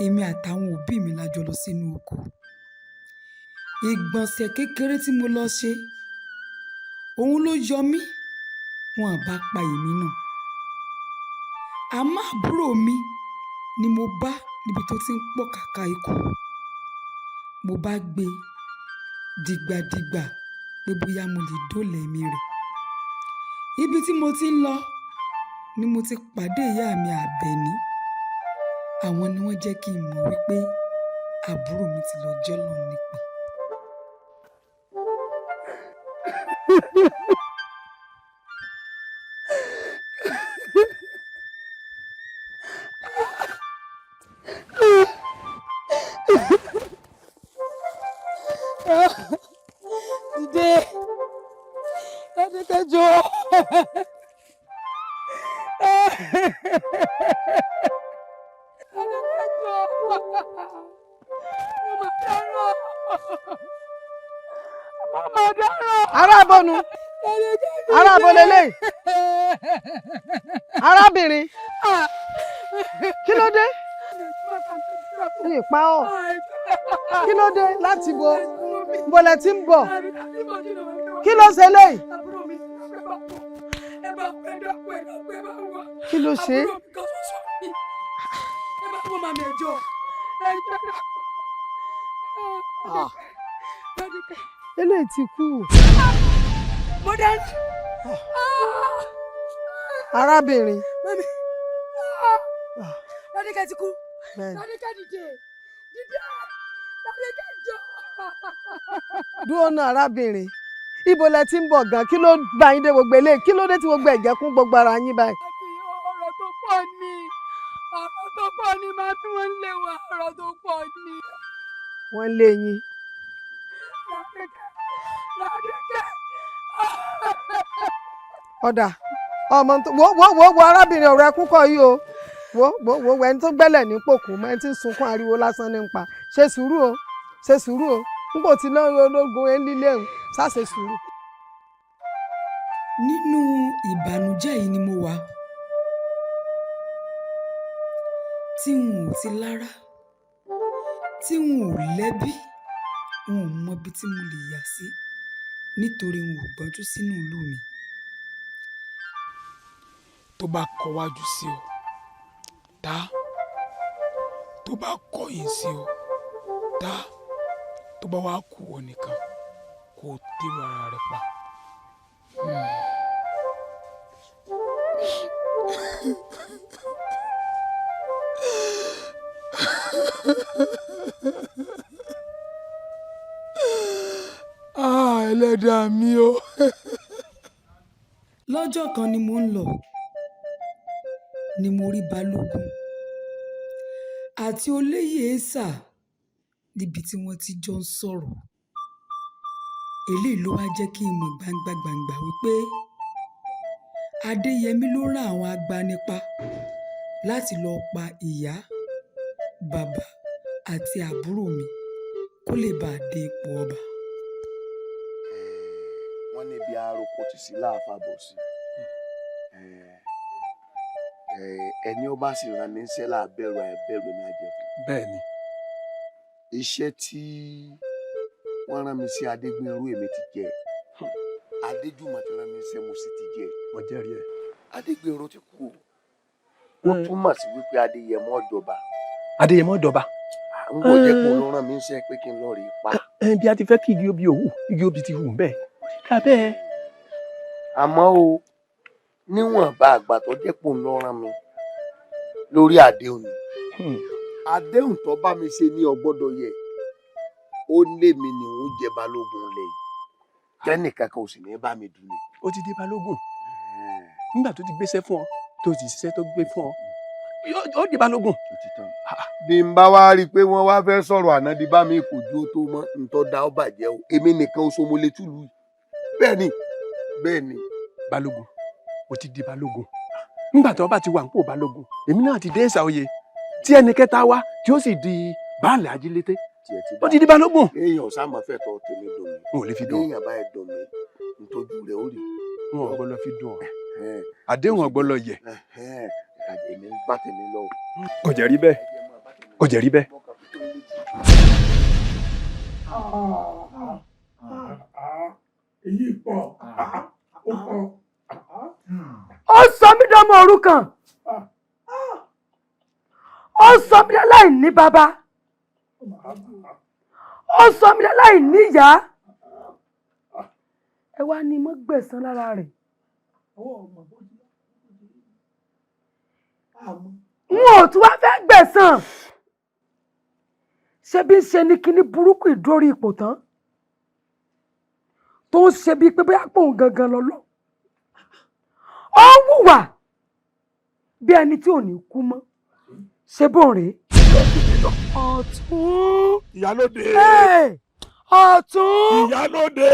èmi àtàwọn òbí mi la jọ lọ sínú oko. Ìgbọ̀nsẹ̀ kékeré tí mo lọ ṣe, òun ló yọ mí, wọn à bá pa èmi náà. Àmọ́ àbúrò mi ni mo bá níbi tó ti ń pọ̀kàkà ikú. Mo bá gbé e dìgbàdìgbà pé bóyá mo lè dóòlà ẹ̀mí rẹ̀. Ibi tí mo ti ń lọ ni mo ti pàdé ìyá mi Àbẹ̀ní. Àwọn ni wọ́n jẹ́ kí n mọ̀ wípé àbúrò mi ti lọ jọ́lọ́run nípè. Dìde, Adékẹ́jọ́. Adékẹ́jọ́, mo mà dáràn, mo mà dáràn. Arábọ̀nù, arábọ̀lélẹ̀, arábìnrin, kí ló dé? Ní ìpa ọ́, kí ló dé láti bo? Bọ̀lẹ̀ tí ń bọ̀, kí ló ṣe léyìí? Kí ló ṣe? Eléyìí ti kú. Mo dáná. Arábìnrin. Mami. Ládékẹ́ ti kú. Bẹ́ẹ̀ni. Ládékẹ́ dìde. Dìde. Ládékẹ́ jọ. Dúró náà arábìnrin, ibo lẹ ti ń bọ̀ gan? Kí ló bá yín dé gbogbo eléyìí? Kí ló dé tí gbogbo ẹ̀jẹ̀ kún gbogbo ara yín báyìí? Ọ̀rọ̀ tó pọ̀ ni. Ọ̀rọ̀ tó pọ̀ ni màá fi wọ́n lé wa. Ọ̀rọ̀ tó pọ̀ ni. Wọ́n lé yín. Ládékẹ́. Ládékẹ́. Ọ̀dà ọmọ tó wo wo wo wo arábìnrin, ọ̀rọ̀ ẹkún kọ́ yìí o. Wo wo wo wo ẹni tó gbẹ́lẹ̀ ní pòkú mọ́ ẹni tí ń sunkún ariwo lásán ní pa. Ṣe sùúrù o, ṣe sùúrù o, n kò ti lọ́ọ́ ológun ẹ̀ ń lílé ń sá, ṣe sùúrù. Nínú ìbànújẹ́ yìí ni mo wà tí n ò ti lára, tí n ò lẹ́bí, n ò mọbi tí mo lè yà sí nítorí n ò gbọ́njú sínú ìlú mi. Tó bá kọwájú sí ọ, tá, tó bá kọ̀yìn sí ọ, tá, tó bá wàá kù ọ nìkan kó o tèrò ara rẹ pa. Ah, ẹlẹ́dàá mi o. Lọ́jọ́ kan ni mò ń lọ ni mo rí Balógun àti olóyè Èsà níbi tí wọ́n ti jọ ń sọ̀rọ̀. Eléyìí ló wáá jẹ́ kí n mọ̀ gbangba gbàǹgbà wípé Adéyẹmí ló rán àwọn agbanipa láti lọ́ọ́ pa ìyá, bàbá àti àbúrò mi kó lè bàa dé ipò ọba. Wọ́n níbi àròkọ tì sí láàfà bọ̀ sí. Ẹni ó bá sì rán ní iṣẹ́ láàbẹ̀rù àìbẹ̀rù ní àjẹfún. Bẹ́ẹ̀ ni. Iṣẹ́ tí wọ́n rán mi sí Adégbénró, èmi ti jẹ. Adéjùmọ̀ ti rán mi iṣẹ́, mo sì ti jẹ. Mo jẹ́rìí ẹ̀. Adégbénró ti kú o. Ó túmọ̀ sí wípé Adéyẹmọ jọba. Adéyẹmọ jọba. Ń bọ̀ jẹ́ pé òun ló rán mi iṣẹ́ pé kí n lọ rí i pa. Bí a ti fẹ́ kí igi obì òwú, igi obì ti hù ń bẹ́ẹ̀. Ó ti dà bẹ́ẹ̀. Àmọ́ o, níwọ̀nba àgbà tó jẹ́ pé òun ló rán mi lórí àdéhùn ni. Àdéhùn tó bá mi ṣe ní ò gbọ́dọ̀ yẹ̀. Ó lé mi ní òun jẹ balógun lẹ̀ yìí. Tẹ́nìkan kan ò sì ní bá mi dùn ni. Ó ti dé balógun. Nígbà tó ti gbéṣẹ́ fún ọ, tó ti ṣiṣẹ́ tó gbé fún ọ, ó di balógun. Bí n bá wá rí i pé wọ́n wá fẹ́ sọ̀rọ̀ àná di bá mi kò ju ó tó mọ́, ntọ́ da ó bàjẹ́ o. Èmi nìkan oṣù mo lè túlù yìí. Bẹ́ẹ̀ ni, bẹ́ẹ̀ ni. Balógun, ó ti di balógun. Nígbà tó bá ti wà nípò balógun, èmi náà ti dé ìsà oyè tí ẹnì kẹta wá tí ó sì di baálẹ̀ ajílété. Ó ti di balógun. Èèyàn ọ̀sán máa fẹ́ tọ́ tèmi dùn mí. N ò lè fi dùn. Èèyàn bá ẹ dùn mí, ntójú rẹ̀ ó rí. N ò gbọ́dọ̀ fi dùn ọ. Àdéhùn ò gbọ́dọ̀ yẹ̀. Èmi ń bá tèmi lọ. Kò jẹ́ rí bẹ́ẹ̀. Kò jẹ́ rí bẹ́ẹ̀. Èyí pọ̀, ó pọ̀. Ó sọ mí dọ́mọ òrukàn, ó sọ mí láìní bàbá, ó sọ mí láìní ìyá. Ẹ wá ní mo gbẹ̀san lára rẹ̀. N ò tún wá fẹ́ gbẹ̀san. Ṣé bí ń ṣe ni kíní burúkú ìdórí ipò tán tó ń ṣe bíi pé bóyá pòun gangan lọ́lọ́. Ó ń hùwà bí ẹni tí ò ní kú mọ́. Ṣé bóun rèé? Ọ̀tún. Ìyálóde. Ọ̀tún. Ìyálóde.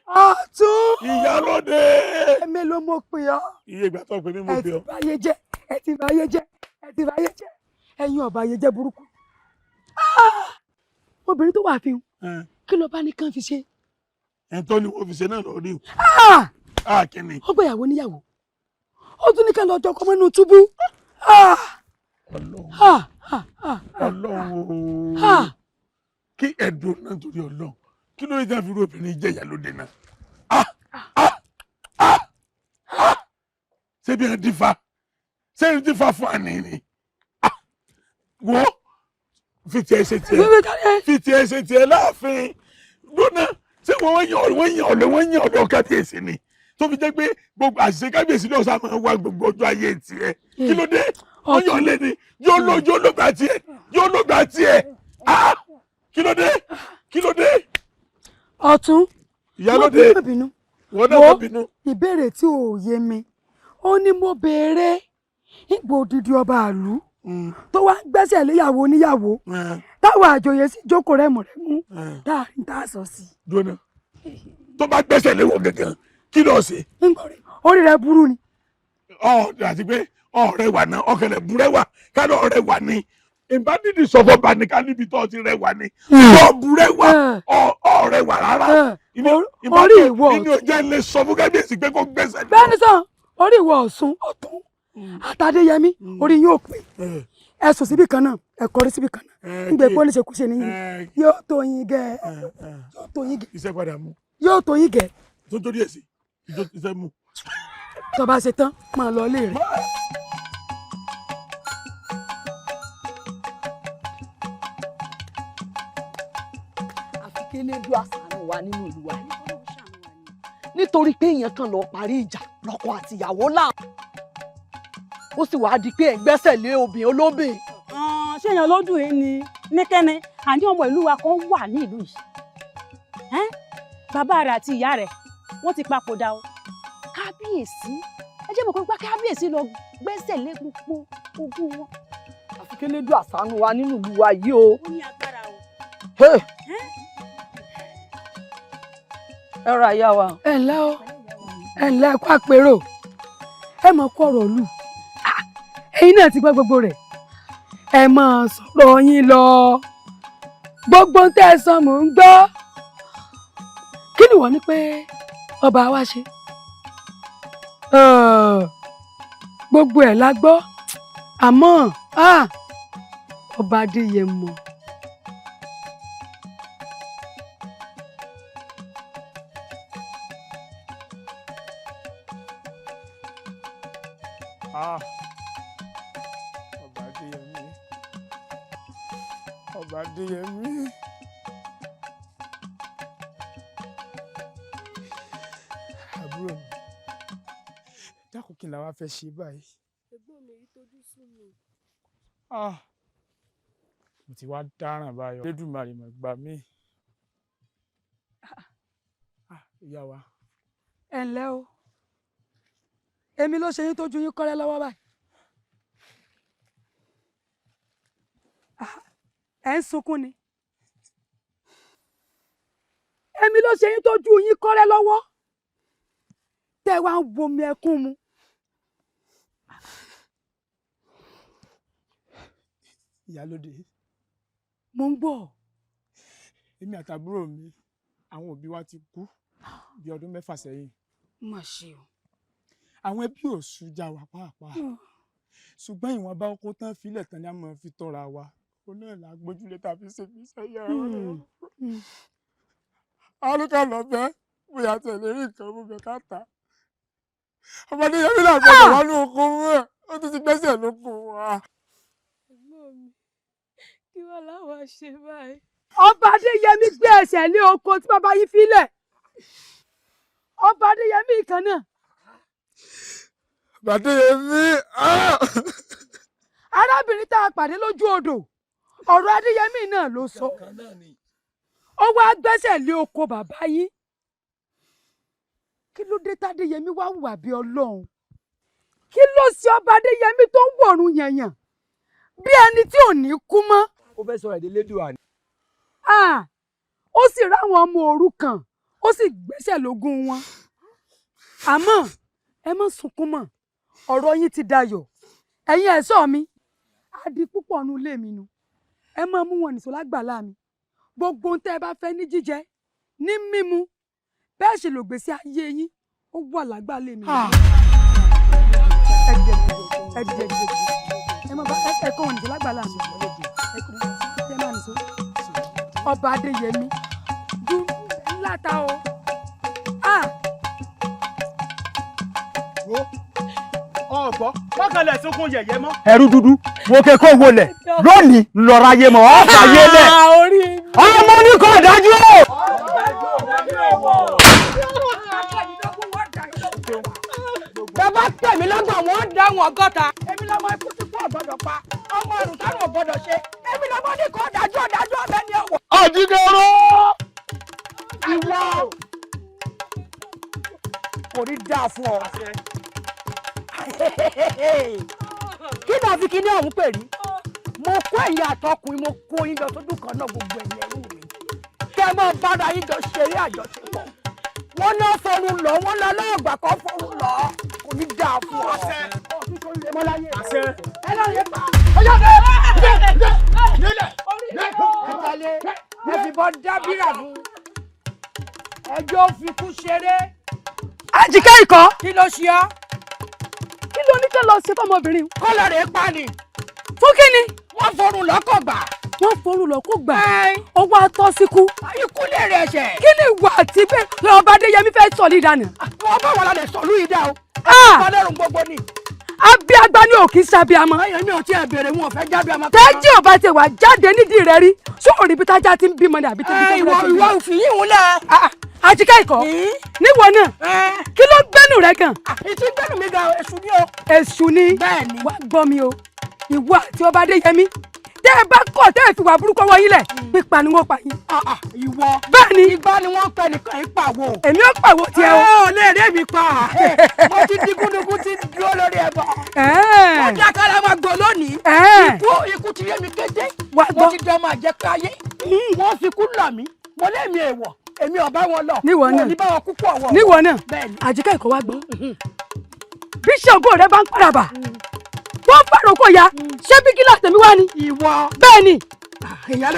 Ọ̀tún. Ìyálóde. Ẹ̀mí ló mọ̀ pé ọ́. Iye ìgbà tó pè mí mo Ẹ pè ti ọ́. báyé jẹ́, ẹ ti báyé jẹ́, ẹ ti báyé jẹ́. Ẹ̀yin ọ̀bà ayé jẹ́ burúkú. Obìnrin tó wà fi hàn, kí ló bá ní kán fi ṣe? Ẹ̀ńtọ́ ni wọ́n fi ṣe náà lọ rí o. Kíni? Ó gbéyàwó níyàwó. Ó tún ní ká lọ jọkọ mọ́nú túbú. Ọlọ́run ooo. Kí ẹ̀dùn náà torí Ọlọ́run. Kí ló dé tí wọ́n fi rú obìnrin jẹ́ ìyálóde náà? Ṣé bí ẹ dífá? Ṣé ẹ dífá fún àní ni? Wo fi tiẹ̀ ṣe tiẹ̀. Fi tiẹ̀ ṣe tiẹ̀ láàfin. Gbóná ṣé wọ́n yàn ọ́ wọ́n yàn ọ́ lé wọ́n yàn ọ́ lọ kábíyèsí ni? Tó fi jẹ́ pé gbogbo àṣìṣe kábíyèsí náà sá máa wá gbogbo ọjọ́ ayé tiẹ̀. Kí ló dé? Wọ́n yàn ọ́ lé ni. Yóò lọ yóò lọ gbà tiẹ̀. Yóò lọ gbà tiẹ̀. Kí ló dé? Kí ló dé? Ọ̀tún. Ìyálóde. Má bínú. Wọ́n náà má bínú. Ìbéèrè tí ò yé mi, ó ní mo béèrè ipò odidi ọba àlú tó wá ń gbẹ́sẹ̀ léyàwó oníyàwó táwọn àjòyè sì jókòó rẹ̀mùrẹ̀mú láàrin tá a sọ sí. Dúró tó bá gbẹ́sẹ̀ léwọ̀ gangan kí ló ṣe. Orí rẹ̀ burú ni. Ọ àti pé ọ̀rẹ́ wà náà ọkẹlẹ̀ burẹ́wà kálọ̀ ọ̀rẹ́ wà ní. Ìbá dídì sọ̀fọ̀ bá ní ká níbi tó ti rẹwà ni. Tó burẹ́wà ọ̀rẹ́ wà rárá. Orí ìwọ Inú ọjà ilé sọ fún kábíyèsí pé kó gbẹ́sẹ̀ lé. Bẹ́ẹ̀ni sàn, orí ìwọ Ọ̀ṣun Ọ̀tún àtàdéyẹmí orí yóò pè. Ẹ sùn síbì kan náà, ẹ kọrí síbì kan náà. Ǹgbẹ́ pé ó ní ṣekúṣe nìyí. Yóò tó yín gẹ́. Yóò tó yín gẹ́. Iṣẹ́ padà mú. Yóò tó yín gẹ́. Tó torí ẹ̀ sí, iṣẹ́ mú. Tó bá ṣe tán, máa lọ ilé rẹ̀. Àfi kí Elédùà ṣàánú wa nínú ìlú wa yìí, nítorí pé èèyàn kan lọ parí ìjà lọ́kọ àti ìyàwó là ó sì wáá di pé ẹ̀ ń gbẹ́sẹ̀ lé obìnrin olóbìn. Ṣé èèyàn lójú yìí ni níkẹ́ni àní ọmọ ìlú wa kan wà ní ìlú yìí. Bàbá rẹ̀ àti ìyá rẹ̀ wọ́n ti papòdà o. Kábíyèsí, ẹ jẹ́ mọ̀ pé kábíyèsí lọ gbẹ́sẹ̀ lé gbogbo ogún wọn. Àfi kí Elédùà ṣàánú wa nínú ìlú wa yìí o. Ó ní agbára o. Ẹ ra ìyá wa. Ẹ ǹlẹ́ o, ẹ ǹlẹ́, ẹ kú àpérò. Ẹ mọ̀ kó ọ̀rọ̀ lù. Ẹ̀yin náà ti gbọ́ gbogbo rẹ̀. Ẹ máa sọ̀rọ̀ yín lọ. Gbogbo ń tẹ́ ẹ sọ mò ń gbọ́. Kí ni wọ́n ní pé ọba wa ṣe? Gbogbo ẹ̀ la gbọ́, àmọ́ ọba Adéyẹmọ. Ọba Adéyẹmí, ọba Adéyẹmí. Àbúrò mi, dákun, kí n làwa fẹ́ ṣe báyìí? Ẹ̀gbọ́n mi, èyí tójú sú mi. Ah, mo ti wá dáràn báyọ̀. Elédùmarè mà gbà mí. Ah, ìyá wa. Ẹ ǹlẹ́ o, èmi ló ṣe yín tójú yín kọ́rẹ́ lọ́wọ́ báyìí. Ẹ ń sunkún ni. Èmi ló ṣe yín tójú yín kọ́rẹ́ lọ́wọ́ tẹ́ wá ń bomi ẹkún mu. Ìyálóde. Mo ń gbọ́. Èmi àtàbúrò mi, àwọn òbí wa ti kú bí ọdún 6 sẹ́yìn. Má ṣe o. Àwọn ẹbí ò sújà wà pàápàá, ṣùgbọ́n ìwọ̀nba oko tán filẹ̀ tán ni a máa fi tọ́ra wa, òun náà là gbójúlé tàbí ṣèbí sẹ́yìn ara wa lọ́wọ́. Alúkà lọ́bẹ̀ bóyá tẹ̀lé rí nǹkan mú bẹ̀ ká tà. Ọmọdé yẹn nílò àgbọ̀dọ̀ wà ní oko mú ẹ̀, ó tún ti gbẹ́sẹ̀ lóko wa. Ẹ̀gbọ́n mi, kí wàá láwa ṣe báyìí? Ọba Adéyẹmí gbé ẹsẹ̀ lé oko tí bàbá yìí filẹ̀. Ọba Adéyẹmí kan náà. Ọba Adéyẹmí. Arábìnrin tá a pàdé lójú odò, ọ̀rọ̀ Adéyẹmí náà ló sọ. Ó wá gbẹ́sẹ̀ lé oko bàbá yín. Kí ló dé tádéyẹmí wá hùwà bí Ọlọ́run? Kí ló ṣe ọba Adéyẹmí tó ń wọ̀run yànyàn bí ẹni tí ò ní kú mọ́? Ó fẹ́ sọ̀rọ̀ èdè lédùá ni. Ó sì ráwọn ọmọ òrukàn, ó sì gbẹ́sẹ̀ lógún wọn. Àmọ́ ẹ má sunkún mọ́, ọ̀rọ̀ yín ti dayọ̀. Ẹ̀yin ẹ̀ṣọ́ mi, á di púpọ̀ nú ilé mi nu. Ẹ máa mú wọn nìṣó lágbàlá mi. Gbogbo ohun tẹ́ ẹ bá fẹ́ ní jíjẹ, ní mímu, bẹ́ẹ̀ ṣe lògbèsè ayé yín, ó wà lágbàlá mi. Ẹ dìde, ẹ dìde, ẹ dìde. Ẹ má bá ẹ kọ́ wọn nìṣó lágbàlá mi. Ẹ má nìṣó. Ọba Adéyẹmí dún ńlá ta o. Wo ọgbọ mọkànlẹ sunkún yẹ̀yẹ́ mọ́. Ẹrú dúdú wo ke kó wọlé lónìí ńlọrọ ayé mọ ọ fàyè lẹ ọmọ ní kò dájú o. Bàbá tẹ̀mí lọ́gbọ̀n wọn dáhùn 60. Èmi lọ́mọ ikú tí kò gbọ́dọ̀ pa, ọmọ àrùn tárùn ò gbọ́dọ̀ ṣe. Èmi lọ́mọ ní kò dájú ọ̀dájú ọ̀bẹ ni ọ̀wọ̀. Àjíkẹ́rọ́. Ìwọ kò ní dáa fún ọ. Kí ni àfi kíní ọ̀hún pè rí? Mo kó ẹ̀yin àtọkùnrin, mo kó yín lọ sójú kan náà, gbogbo ẹ̀yin ẹrú mi. Kẹ́ ẹ máa bára yín jọ ṣeré àjọṣepọ̀. Wọ́n náà fọrun lọ, wọ́n lọ lọ́ọ̀gbà kan fọrun lọ. Kò ní dáa fún ọ. Ẹ lọ rí pa. Ẹ fìbọn dábìrà fún. Ẹjọ́ fi kú ṣeré. Àjíkẹ́ ikọ̀. Kí ló ṣe ọ́? Kí ló ní kí lọ ṣe fọmọbìnrin? Kó lọ rèé pa ni. Fún kí ni? Wọ́n forun lọ́kọ̀ gbà. Wọ́n forun lọ́kọ̀ gbà. Owó atọ́ síkú. Ikú lè rẹ̀ ẹ̀ṣẹ̀. Kí ni ìwà àti bẹ́ẹ̀ ọba Adéyẹmí fẹ́ sọ ní ìdáná? Wọ́n bá wọn lálẹ́ sọ̀lú yìí dá o. Ọlọ́run gbogbo ni. Abiagba ni ò kì í ṣàbíamọ. Ẹyàn mi ò tiẹ̀ béèrè, wọn ò fẹ́ jábí ọmọ. Tẹ́jì ò bá ti wà jáde nídìí rẹ rí, sóòrì bí tájá ti ń bímọ ni àbí tí bí Ìwọ ìwọ òfin yìí ń lẹ̀. Àjíkẹ́ ikọ̀, níwọ náà, kí ló gbẹ́nu rẹ gan? Ìtí gbẹ́nu mi gan, èṣù ni o. Èṣù ni. Bẹ́ẹ̀ni. Wá gbọ́ mi o, ìwọ àti ọba Adéyẹmí, tẹ́ ẹ bá kọ̀ tẹ́ ẹ fi wà burúkú ọwọ́ yín lẹ̀, pípa ni wọ́n pa yín. Ìwọ. Bẹ́ẹ̀ni. Igbá ni wọ́n pẹ́ nìkan yín pàwọ́. Èmi ó pàwọ́ tiẹ̀ o. Ẹ ò lè rí mi pa. Mo ti di gúdúgún ti dúró lórí ẹbọ. Ó dá kára máa gbọ́ lónìí. Ikú ti rí mi kété. Wá gbọ́. Mo ti dán máa jẹ pé ayé. Wọ́n fi kú lọ̀ mí. Mo lé mi èèwọ̀. Èmi ò bá wọn lọ. Níwọ náà. Mo ní bá wọn kúkú ọ̀wọ̀. Níwọ náà. Bẹ́ẹ̀ni. Àjíkẹ́ ikọ̀ wá gbọ́. Bí Ṣàngó rẹ bá ń paraba, wọ́n fàrọ̀ kò ya, ṣé bí kílà tèmi wá ni? Ìwọ. Bẹ́ẹ̀ ni.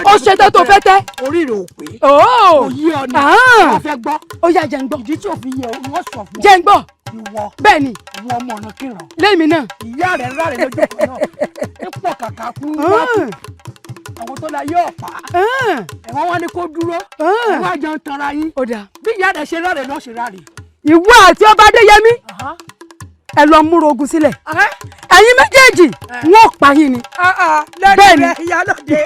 Ó ṣe tẹ́ tó fẹ́ tẹ́. Orí rẹ̀ ò pé. Ooo. Kò yí ọ ni. Wọ́n fẹ́ gbọ́. Ó yá jẹ́ ń gbọ́. Ìdí tí ò fi yẹ ọ, wọ́n sọ fún ọ. Jẹ́ ń gbọ́. Ìwọ. Bẹ́ẹ̀ ni. Ìwọ ọmọ ọ̀nà kíran. Lémi náà. Ìyá rẹ̀ ń ráre lójú kan náà. Ń pọ̀ kàkà kú wákù. Àwọn tó la yóò pa. Ẹ̀wọ̀n wọn ni kó dúró. Ẹ̀wọ̀n àjọ ń tanra yín. Ó dáa. Bí ìyá rẹ̀ ṣe ráre náà ṣe ráre. Ìwọ àti ọba Adéyẹmí ẹ lọ múra ogun sílẹ̀. Ẹ̀yin méjèèjì wọn ò pa yín ni. Lẹ́nu rẹ̀ ìyálòde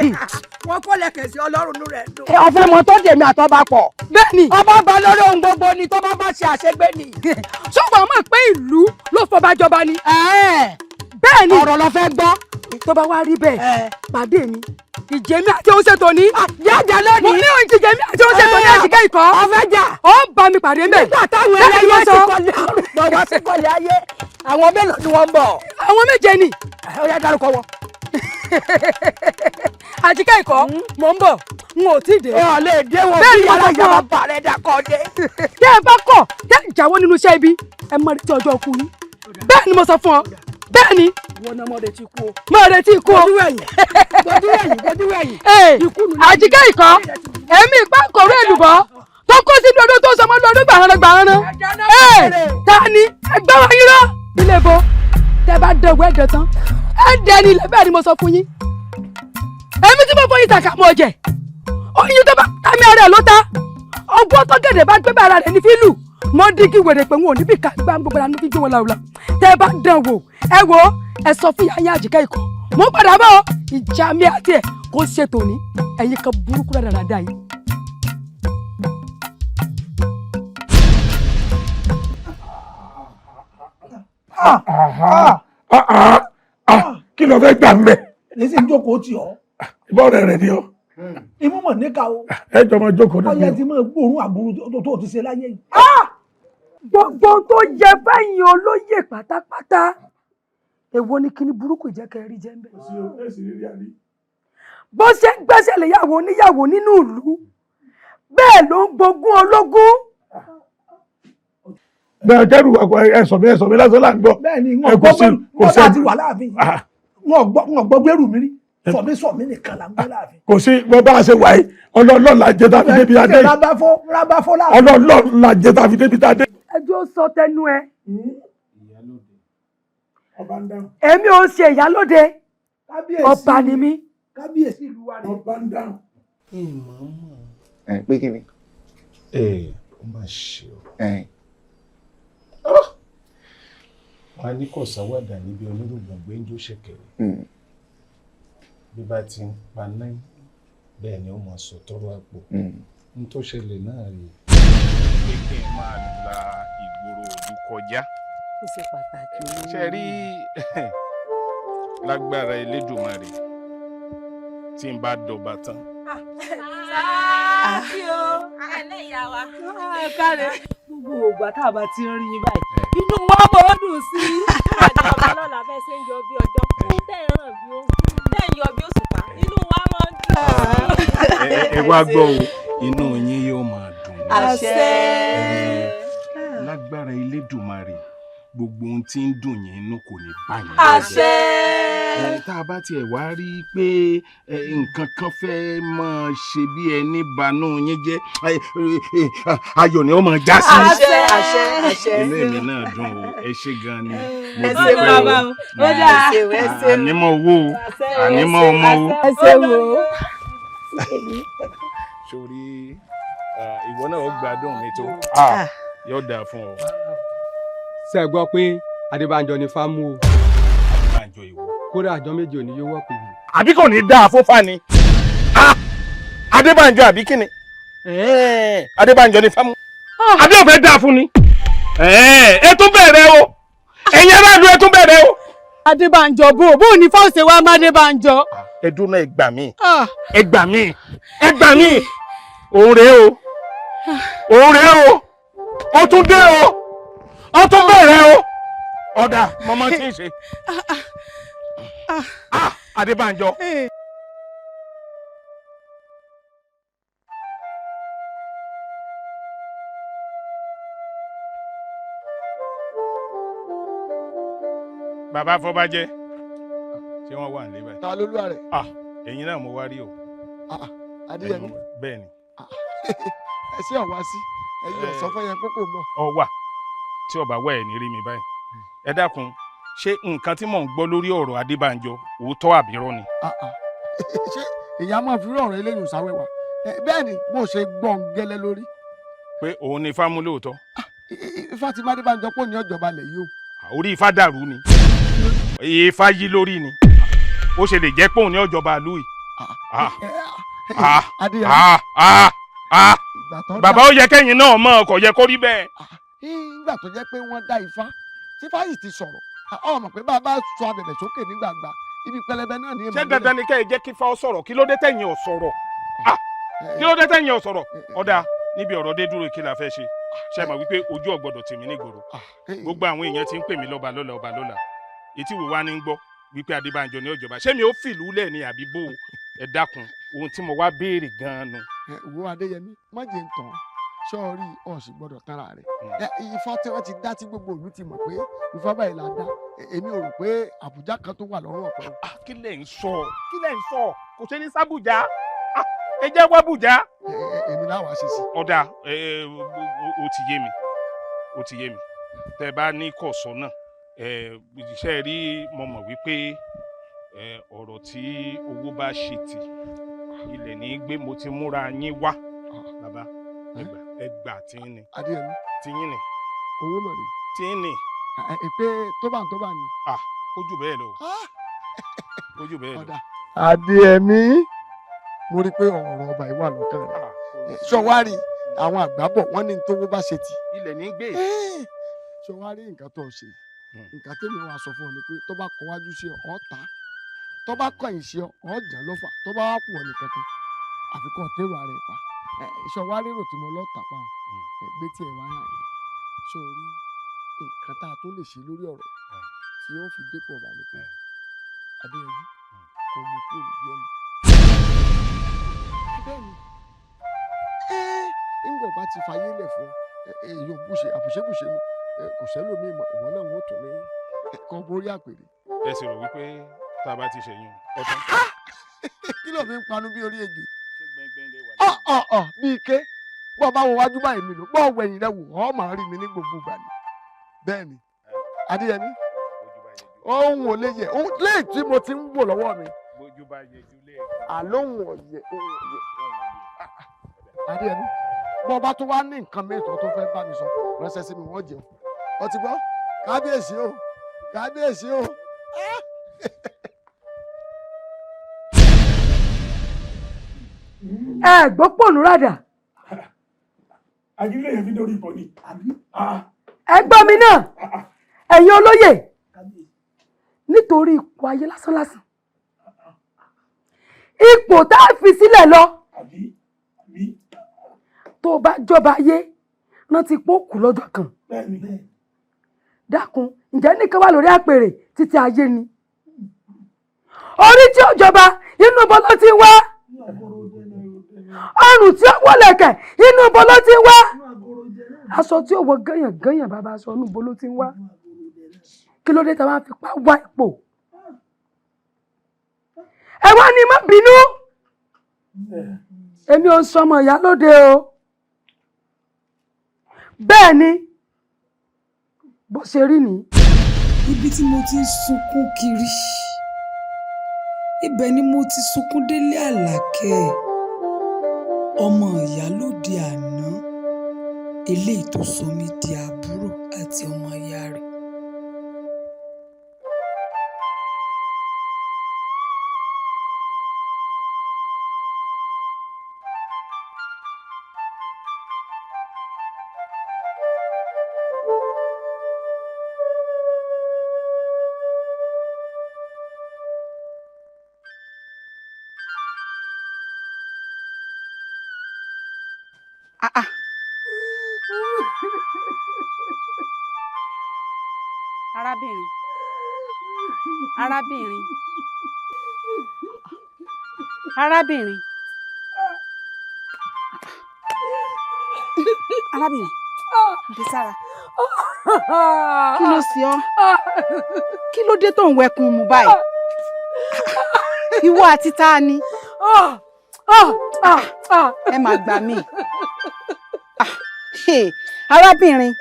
wọn kò lẹ̀kẹ̀ sí Ọlọ́run nú rẹ̀ dùn. Ọ̀fẹ́ mọ tó dèmi àtọ́ba pọ̀. Bẹ́ẹ̀ni. Ọba bá lórí ohun gbogbo ni tó bá bá ṣe àṣegbé ni. Ṣùgbọ́n mọ̀ pé ìlú ló fọba jọba ni. Bẹ́ẹ̀ni. Ọ̀rọ̀ lọ fẹ́ gbọ́. Tó bá wá rí bẹ́ẹ̀ pàdé mi ìjẹ́mi àti oúnjẹ tòní. Jáde lónìí. Mo ní ìjẹ́mi àti oúnjẹ tòní àṣìkẹ́ ikọ̀. Ọ̀fẹ́ jà. Ó bá mi pàdé mbẹ̀. Nígbà táwọn ẹlẹ́yẹ ti kọ́lé ọ̀run ti kọ́lé ayé, àwọn mélòó ni wọ́n ń bọ̀? Àwọn méje ni. Ó yá dárúkọ wọn. Àjíkẹ́ ikọ̀ mò ń bọ̀, n ò tí ì dé. Ẹ lè dé wọn bí yàrá yàrá bà rẹ̀ dàkọ̀ dé. Tẹ́ ẹ bá kọ̀, tẹ́ ẹ jáwọ́ nínú iṣẹ́ ibi, ẹ mọ retí ọjọ́ ikú yín. Bẹ́ẹ̀ ni mo sọ fún ọ. Bẹ́ẹ̀ ni. Wọ́n náà mọ̀ retí ikú o. Mọ̀ retí ikú o. Bójú ẹ̀yìn, bójú ẹ̀yìn, bójú ẹ̀yìn. Àjíkẹ́ ikọ̀, èmi ìpá kọ̀wé èlùbọ́ tó kó sínú ọdún tó sọmọ́ lọ́dún gbàrán gbàrán. Ta ni ẹgbẹ́ wa yín rán? Ilé bo, tẹ́ bá dẹ̀wọ́ ẹ̀dẹ̀ tán, ẹ̀ dẹ̀ ni ilẹ̀ bẹ́ẹ̀ ni mo sọ fún yín. Èmi tí mo fọ ìtàkà mọ̀ jẹ̀, oyin tó bá tàmí ara ẹ̀ ló ta, ọgbọ́n tó gẹ̀dẹ̀ bá gbé bàrà rẹ̀ ní fílù. Mo dígí wèrè pé wọn ò níbi ká gbá gbogbo àánú fíjú wọn làwùlà. Tẹ́ ẹ bá dán wò, ẹ wò ó, ẹ sọ fún yàyà Àjíkẹ́ ikọ̀. Mo padà bọ̀ ìjà mi àti ẹ̀ kó ṣe tòní, ẹ̀yin kan burúkú dáradára yìí. Kí ló fẹ́ gbà mẹ́? Ní sì ń jókòó tì ọ́. Ìbọ̀rẹ̀ rẹ̀ ni ọ́. Imú mọ̀ níka o. Ẹ jọ máa jókòó náà. Ọyẹ ti máa gbóòórùn àbúrú tó ti ṣe láyé yìí. Gbogbo tó yẹ fẹ́yìn olóyè pátápátá. Èwo ni kíní burúkú ìjẹ́kẹ́ rí jẹ́ ń bẹ̀? Bó ṣe ń gbẹ́sẹ̀ léyàwó oníyàwó nínú ìlú, bẹ́ẹ̀ ló ń gbógun ológun. Bẹ́ẹ̀ kẹ́rù ẹ̀sọ̀ mi lásán là ń gbọ́. Bẹ́ẹ̀ni, wọ́n gbọ́ pé ti wà láàfin. Wọ́n gbọ́ gbẹ́rù mi rí. Sọ̀mí nìkan là ń gbọ́ láàfin. Kò sí bọ́ bá a ṣe wà yìí, ọlọ́ọ̀lọ́ la jẹ́ tá a fi débi adé. Ọlọ́ọ̀lọ́ la jẹ́ tá a fi débi adé. Ẹjọ́ sọ tẹnu ẹ. Èmi ò ṣe ìyálóde. Ọba ni mí. Kábíyèsí ìlú wa ni. Ọba ń dáhùn. Ẹ pé kí ni. Ẹ ó mà ṣe o. Wọn á ní kò sáwàdà níbi onírùngbọ̀n gbẹ́njọ́ ṣẹ̀kẹ̀rẹ̀. Bí bá ti ń pa náà bẹ́ẹ̀ ni ó máa sọ tọrọ àpò. N tó ṣẹlẹ̀ náà rèé. Pé kí n máa la ìgboro òdu kọjá. Ó ṣe pàtàkì olówó. Ṣe rí lágbára Elédùmarè tí n bá dọba tán. Sáàkì o, ẹlẹ́yà wa. Gbogbo ògbà tá a bá ti ń rí yín báyìí, inú wa máa ń dùn sí i. Àjọ ọba lọ́la bẹ́ẹ̀ ṣe ń yọ bí ọjọ́, tẹ́ ń ràn bí ó, tẹ́ ń yọ bí òṣùpá, inú wa máa ń dùn. Ẹ wá gbọ́ o, inú yín yóò máa dùn. Àṣẹ. Lágbára Elédùmarè, gbogbo ohun tí ń dùn yín inú kò ní bá yín. Àṣẹ. Tá a bá tiẹ̀ wá rí i pé nǹkan kan fẹ́ máa ṣe bí ẹni banú yín jẹ́, ayọ̀ ni ó máa já sí. Àṣẹ, àṣẹ, àṣẹ. Inú èmi náà dùn o, ẹ ṣé gan ni. Mo Ẹ ṣé bàbá o, ó dáa. Ànímọ̀ owó o, ànímọ̀ ọmọ o. Ẹ ṣé o. Sórí ìwọ náà ó gbádùn mi tó, yóò dáa fún ọ. Ṣé ẹ gbọ́ pé Adébánjọ ni fámú o? Adébánjọ ìwọ. Kódà àjọ méje òní yóò wọ́pẹ̀ bí. Àbí kò ní dáa fún fani? Adébánjọ àbí kíni? Adébánjọ ni fámú. Àbí ò fẹ́ dáa fún ni? Ẹ tún bẹ̀rẹ̀ o, ẹ̀yin aráàlú ẹ tún bẹ̀rẹ̀ o. Adébánjọ bò ní fáwọsẹ wa má Adébánjọ. Ẹ dúró náà, ẹ gbà mí, ẹ gbà mí, ẹ gbà mí. Òun rèé o, òun rèé o, ó tún dé o, ó tún bẹ̀rẹ̀ o. Ọ̀dà mọ́mọ́ tí ń ṣe. Adébánjọ. Bàbá Fọbajẹ, ṣé wọ́n wà nílé báyìí? Ta lolúwa rẹ̀? Ah, ẹ̀yin náà mo wá rí o. Adéyẹmí. Bẹ́ẹ̀ ni. Ẹ ṣé ọ̀wá sí, ẹ̀yin ọ̀sán fẹ́yẹ kókò mọ̀. Ọ wà, tí ọba wà ẹ̀ ní rí mi báyìí. Ẹ dákun, ṣé nǹkan tí mò ń gbọ́ lórí ọ̀rọ̀ Adébánjọ òótọ́ àbírọ́ ni? Ṣé ìyá máa fi rọrùn eléyìí sáwẹ́wà? Bẹ́ẹ̀ ni bó ṣe gbọ́n gẹ́lẹ́ lórí. Pé òun ni Ifá mú lóòótọ́. Ifá ti má Adébánjọ pò ní ọ̀jọba lẹ̀ yìí o. Orí Ifá dàrú ni, Ifá yí lórí ni, ó ṣe lè jẹ́ pé òun ní ọ̀jọba ìlú yìí. Bàbá, ó yẹ kẹ́yìn náà mọ̀, kò yẹ kó rí bẹ́ẹ̀. Nígbà tó jẹ́ pé wọ́n dá Ifá tí Ifá yìí ti sọ̀rọ̀, ọmọ pé bàbá sọ abẹ̀bẹ̀ sókè nígbàgbà ibi pẹlẹbẹ náà ní. Ṣé dandan ni kẹ́ ẹ jẹ́ kí Ifá ó sọ̀rọ̀? Kí ló dé tẹ̀yìn ò sọ̀rọ̀? Kí ló dé tẹ̀yìn ò sọ̀rọ̀? Ọ̀dà, níbi ọ̀rọ̀ dé dúró, kí la fẹ́ ṣe? Ṣe mọ̀ wípé ojú ọ̀gbọ́dọ̀ tèmi nígboro, gbogbo àwọn èèyàn ti ń pè mí lọ́ba lọ́la, ọba lọ́la. Etí wo wá ní gbọ́ wípé Adébánjọ ní ọ̀jọba? Ṣé mi ò fìlú lẹ̀ ni àbí bó? Ẹ dákun, ohun tí mo wá béèrè gan-an nu. Wo Adéyẹmí, má jẹ́ ń tàn sọ́ọ̀rì, ọ̀sìn gbọ́dọ̀ tanra rẹ̀. Ifá tí wọ́n ti dá tí gbogbo ìlú ti mọ̀ pé Ifá báyìí la dá, èmi ò rò pé Àbújá kan tó wà lọ́rùn ọ̀pẹ. Kí lẹ̀ ń sọ? Kí lẹ̀ ń sọ? Kò ṣe ní sábùjá, ẹ jẹ́ wá bùjá. Èmi náà wàá ṣe sí. Ọ̀dà, ó ti yé mi, ó ti yé mi. Tẹ bá ní kọ̀sọ́ náà, iṣẹ́ rí, mo mọ̀ wípé ọ̀rọ̀ tí owó bá ṣe tì ilẹ̀ ní gbé. Mo ti múra yín wá, bàbá, ẹgbà tí ń ni. Adéyẹmí. Tí yín ni. Owó mọ̀ rí. Tí ń ni. Pé tó bá ń tó bá ní. Ó jù bẹ́ẹ̀ lọ. Ó jù bẹ́ẹ̀ lọ. Adéyẹmí, mo rí i pé ọ̀rọ̀ ọba yìí wà lọ́kàn rẹ̀. Ṣọwárí àwọn àgbà bọ̀, wọ́n ní tówó bá ṣe tì. Ilẹ̀ ní gbé. Ṣọwárí nǹkan tó ṣe, nǹkan tẹ́mi wàá sọ fún ọ ni pé tó bá kọ wájú sí ọ, ọ̀ ta, tó bá kọ̀yìn sí ọ, ọ̀ jà lọ́fà, tó bá wà kù ọ nìkan kan, àfikún ọ̀tẹ́rù ara ẹ̀ pa. Ṣọwárí rò tí mo lọ́ọ́ tà pa ọ gbé tí ẹ wá yàn yìí. Sórí nǹkan tá a tó lè ṣe lórí ọ̀rọ̀ tí ó fi dépò ọba ni pé Adéyanjú kò mú kúrò lójú ọ̀nà. Bẹ́ẹ̀ni, ńgbọ̀ bá ti fayé lẹ̀ fún èèyàn bùṣe àbùṣebùṣe nu, kò sẹ́lòmíì mọ̀, ìwọ náà wọ́n tún ní kọ́ borí àpèrè. Ẹ sì rò wípé tá a bá ti ṣèyún ọtán. Kí ló fi ń panu bí orí ejò? Ọ̀ bí ike bọ́ bá wo wájú báyìí mi lò, bọ́ wẹ̀yìn rẹ wò, ọ́ máa rí mi ní gbogbo ìgbà ni. Bẹ́ẹ̀ ni Adéyẹmí, òun ò lè yẹ léè tí mo ti ń wò lọ́wọ́ mi, àlóhùn ọ̀yẹ̀, òun ọ̀yẹ̀. Adéyẹmí, bọ́ bá tó wá ní nǹkan mẹ́tọ́ tó fẹ́ bá mi sọ, ránṣẹ́ sí mi, wọ́n jẹun. Ọ ti gbọ́, kábíyèsí o, kábíyèsí o. Ẹ gbọ́ pònú rádà. Ajílẹ̀ yẹn fi dórí ìbọn ni. Ẹ gbọ́ mi náà, ẹ̀yin olóyè, nítorí ipò ayé lásánlásán, ipò tá a fi sílẹ̀ lọ, tó bá jọba ayé rántí pé ó kú lọ́jọ́ kan. Dákun, ǹjẹ́ nìkan wà lórí àpèrè títí ayé ni? Orí tí ó jọba, inú ibo ló ti wá? Ọrùn tí ó wọlẹ̀kẹ̀, inú ibo ló ti wá? Aṣọ tí ó wọ gányàn gányàn bàbá aṣọ, inú ibo ló ti wá? Kí ló dé tá a máa fipá wá ipò? Ẹ wá ní má bínú, èmi ò ń sọmọ ìyálóde o. Bẹ́ẹ̀ ni bó ṣe rí ni. Ibi tí mo ti ń sunkún kiri, ibẹ̀ ni mo ti sunkún délé Àlàkẹ́, ọmọ ìyálóde àná, eléyìí tó sọ mí di àbúrò àti ọmọ ìyá rẹ̀. Arábìnrin, arábìnrin, arábìnrin, arábìnrin, ǹdí sára, kí ló ṣe ọ́? Kí ló dé tó ń wẹkun mu báyìí? Ìwọ àti ta ni? Ẹ má gbà mí. Arábìnrin.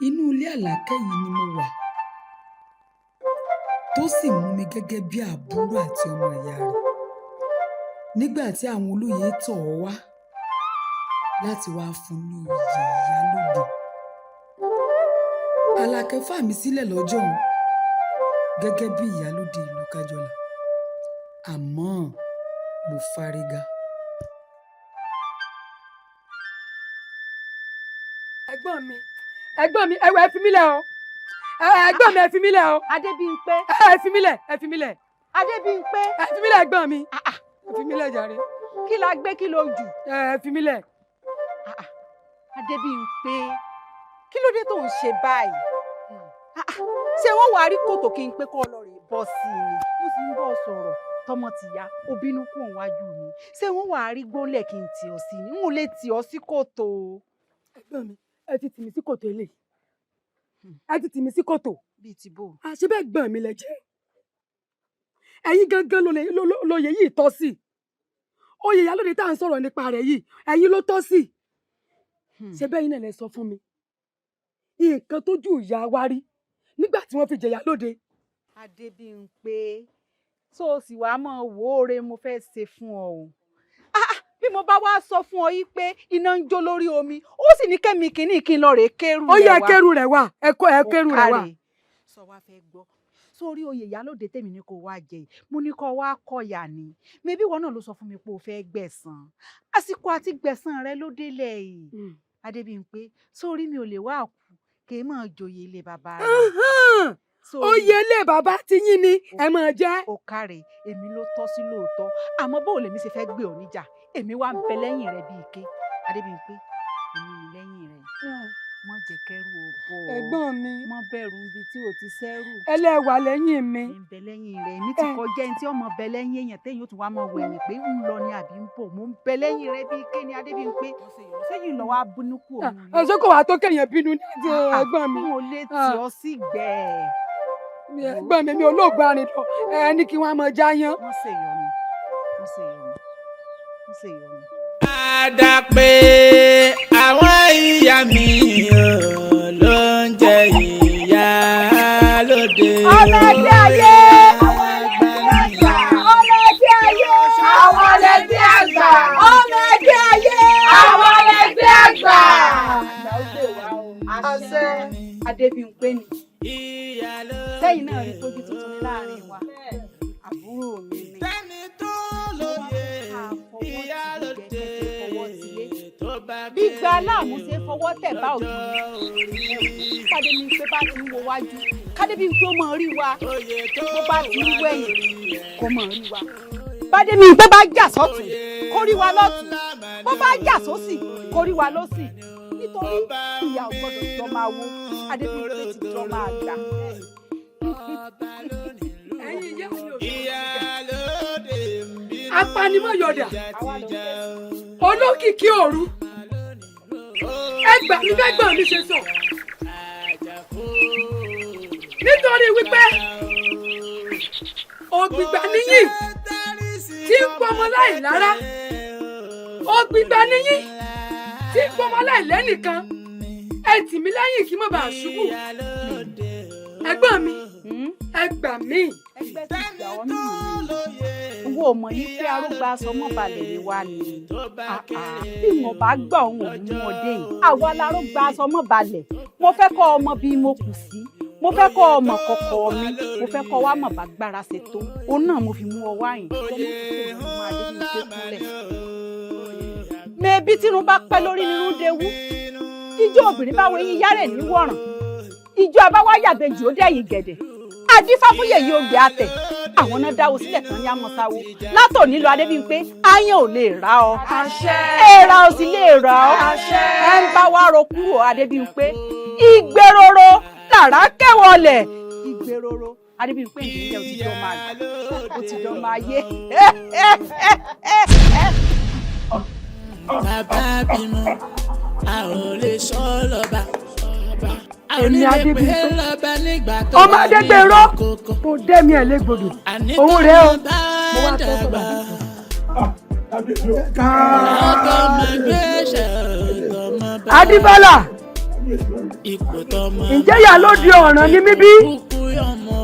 Inú ilé Àlàkẹ́ yìí ni mo wà tó sì mú mi gẹ́gẹ́ bí àbúrò àti ọmọ ìyá rẹ̀ nígbà tí àwọn olóyè tọ̀ ọ́ wá láti wáá fún un ní oyè ìyálóde. Àlàkẹ́ fà mí sílẹ̀ lọ́jọ́ ọ̀hún gẹ́gẹ́ bí ìyálóde ìlú Kájọlà, àmọ́ mo fárígá. Ẹ̀gbọ́n mi, ẹ̀gbọ́n mi, ẹwọ, ẹ fi mí lẹ̀ o. Ẹ̀gbọ́n mi, ẹ fi mí lẹ̀ o. Adébímpé. Ẹ fi mí lẹ̀, ẹ fi mí lẹ̀. Adébímpé. Ẹ fi mí lẹ̀, ẹ̀gbọ́n mi. Ẹ fi mí lẹ̀ jàre. Kí la gbé, kí ló jù? Ẹ fi mí lẹ̀. Adébímpé, kí ló dé tó ń ṣe báyìí? Ṣé wọ́n wàá rí kòtò kí n pé kọ́ lọ rè bọ́ sí i ni? Mo sì ń bọ̀ sọ̀rọ̀ tọmọ tìyá, ó bínú kú òun wájú mi. Ṣé wọ́n wàá rí gbólẹ̀ kí n tì ọ́ sí ni? N ò lè tì ọ́ sí kòtò. Ẹ̀gbọ́n mi, ẹ ti tì mí sí kòtò eléyìí. Ẹ ti tì mí sí kòtò. Bíi ti bò. Àṣé bẹ́ẹ̀ gbọ́n mi lẹ jẹ́. Ẹ̀yin gangan lóye yìí tọ́ sí. Oyè ìyálóde tá à ń sọ̀rọ̀ nípa rẹ̀ yìí, ẹ̀yin ló tọ́ sí. Ṣé bẹ́ẹ̀ yín náà lẹ sọ fún mi nǹkan tójú ìyá wa rí nígbà tí wọ́n fi jẹ̀yà lóde. Adébímpé, tó o sì wàá mọ̀ wò ó re, mo fẹ́ ṣe fún ọ o. Bí mo bá wá sọ fún ọ yìí pé iná ń jó lórí omi, ó sì ní kẹ́mi kínní kí n lọ rèé kérù rẹ̀ wá. Ó yẹ kérù rẹ̀ wá, ẹ kó ẹ kérù rẹ̀ wá. Sọ wá fẹ́ gbọ́, sórí oyè ìyálóde tèmi ní kó wá jẹ, mo ní kó wá kọyà ni. Mẹbí wọn náà ló sọ fún mi pé o fẹ́ gbẹ̀san, àsìkò àti gbẹ̀san rẹ ló délẹ̀ yìí. Adébímpé, sórí mi ò lè wá kú kì í máa joyè ilé bàbá rẹ. Oyè ilé bàbá tí yín ni ẹ máa jẹ́. Ó káre, èmi ló tọ́ sí lóòótọ́, àmọ́ bó lèmi ṣe fẹ́ gbé ọ níjà, èmi wá ń bẹ lẹ́yìn rẹ bíi ike. Adébímpé, èmi ní lẹ́yìn rẹ, mọ jẹ́ kẹ́rù ó bọ̀ ọ́. Ẹ̀gbọ́n mi, mọ bẹ̀rù ibi tí o ti sẹ́rù. Ẹlẹ́wà lẹ́yìn mi. Ń bẹ lẹ́yìn rẹ, èmi ti kọjá ẹni tí ọmọ bẹ lẹ́yìn èèyàn téèyàn ó tún wá mọ wẹ̀yìn pé ń lọ ni àbí ń bọ̀. Mo ń bẹ lẹ́yìn rẹ bíi ike ni, Adébímpé. Sẹ́yìn lọ wá bínú kú òun. Ṣé kò wá tó kéèyàn bínú ní àti ẹ̀gbọ́n mi. N ò lè tì ọ́ sí gbẹ. Ẹ̀gbọ́n mi, mi olóògùn arìndọ̀, ẹ ní kí wọ́n máa jáyán. Wọ́n ṣèyọnu, wọ́n ṣèyọnu, wọ́n ṣèyọnu. Àdàpé àwọn ìyá mi ló ń jẹ ìyá lóde. Ọmọ ẹgbẹ́ ayé, àwọn ẹlẹ́gbẹ́ àgbà. Ọmọ ẹgbẹ́ ayé, àwọn ẹlẹ́gbẹ́ àgbà. Ọmọ ẹgbẹ́ ayé, àwọn ẹlẹ́gbẹ́ àgbà. Àṣẹ. Adébímpé ni sẹ́yìn náà rí fojú tuntun ní láàrin wa, àbúrò mi ni. Tẹ́ni tó lóye ìyá lóde tó bá gbígba aláàmú ṣe fọwọ́ tẹ̀ bá ògiri. Kádébímpé bá ti ń wo wájú, Kádébímpé ó mọ̀ rí wa. Bó bá ti ń wẹ̀yìn, kó mọ̀ rí wa. Bádébímpé bá jà sọ́tún, kó rí wa lọ́tún. Bó bá jà sósì, kó rí wa lósì. Nítorí ìyá ò gbọ́dọ̀ jọ máa wo. Adébímpé ti jọ máa gbà. Apanimọ̀yọ̀dà, olókìkí òru, ẹgbà mi fẹ́ gbọ́n mi ṣe sọ, nítorí wípé ògbìgbà níyì tí ń pọmọ láì lára, ògbìgbà níyì tí ń pọmọ láì lẹ́nìkan. Ẹ tì mí lẹ́yìn kí mo bàa ṣubú. Ẹ̀gbọ́n mi, ẹ gbà mí. Ẹgbẹ́ ti gbà ọ́ nínú mi. Wo mọ̀ yìí pé arógbá aṣọ mọ́ balẹ̀ ni wá ni. Bí wọn bá gbọ́ òun ò mú ọdẹ yìí. Àwa larógbá aṣọ mọ́ balẹ̀. Mo fẹ́ kọ́ ọmọ bí mo kù sí. Mo fẹ́ kọ́ ọmọ kọ̀kọ̀ mi. Mo fẹ́ kọ́ wá mọ̀ bá gbára ṣe tó. Òun náà mo fi mú ọ wá yìí. Kọ́ mọ́ kó mú Adébímpé kúnlẹ̀. Mẹ̀bí tírun bá pẹ́ lórí nírun dewú. Ijó obìnrin bá wo eyín yárẹ̀ ní wọ̀ràn. Ijó abáwáyàbejì ó dẹ̀yìn gẹ̀dẹ̀. Adífáfúyè yìí ògbé àtẹ. Àwọn náà dáwọ́ sílẹ̀ tán ní amọ̀sáwo. Látòní lọ, Adébímpé, áyán ò lè rà ọ́. Èèrà ò sì lè rà ọ́. Ẹ ń bá wa ro kúrò, Adébímpé. Ìgbèròrò làrá kẹwọlẹ̀. Ìgbèròrò Adébímpé, ìdílé ò ti jọ máa gbà, ó ti jọ máa yé. Bàbá bímọ, a ò lè sọ lọ́ba. Èmi Adébímpé, ọmọ Adégbèrò tó dẹ́mi ẹ̀ légbodò, òun rèé o, mo wá tẹ́ sọ̀rọ̀. Adífálà, ǹjẹ́ ìyá ló di ọ̀ràn ní mí bí?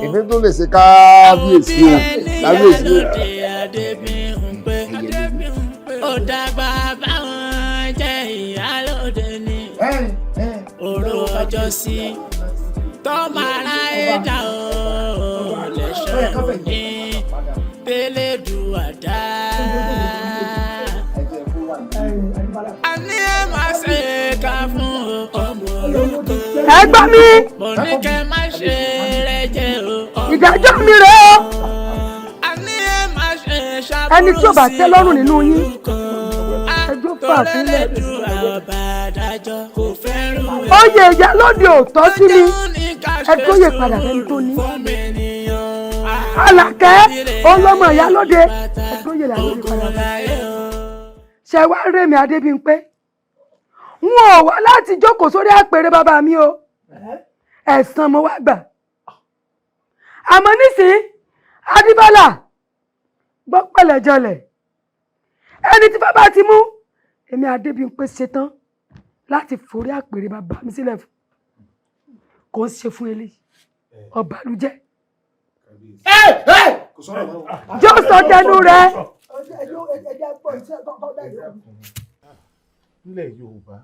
Èmi tó lè ṣe kábíyèsí o, kábíyèsí o. Ó dàgbà báwọn jẹ́ ìyálóde ní òru ọjọ́ sí tọ́mọ aráyé dá o lẹ́sọ̀ ní tẹ́lẹ̀dùwà dá. Àní ẹ má ṣe ká fún ọmọ orúkọ. Ẹ gbọ́ mi. Mo ní kẹ́ má ṣe rẹ jẹ́ o. Ìdájọ́ mi rèé o. Àní ẹ má ṣe ṣàbùrù Ẹni tí ò bá tẹ́ lọ́rùn nínú yín, ẹjọ́ fà sílẹ̀. Oyè ìyálóde ò tọ́ sí mi, ẹjọ́ yè padà fẹ́ni tó ní. Àlàkẹ́ ọlọ́mọ ìyálóde, ẹjọ́ yè làlóde padà fún. Ṣé wàá rèmi Adébímpé? N ò wá láti jókòó sórí àpèrè bàbá mi o, ẹ̀san mo wá gbà. Àmọ́ nísìnyí, Adífálà gbọ́ pẹ̀lẹ́jọlẹ̀, ẹni tí bàbá ti mú, èmi Adébímpé ṣetán láti forí àpèrè bàbá mi sílẹ̀ fún, kò ń ṣe fún eléyìí ọ̀bàlújẹ́. Jọ́ sọ tẹnu rẹ. Nílẹ̀ Yorùbá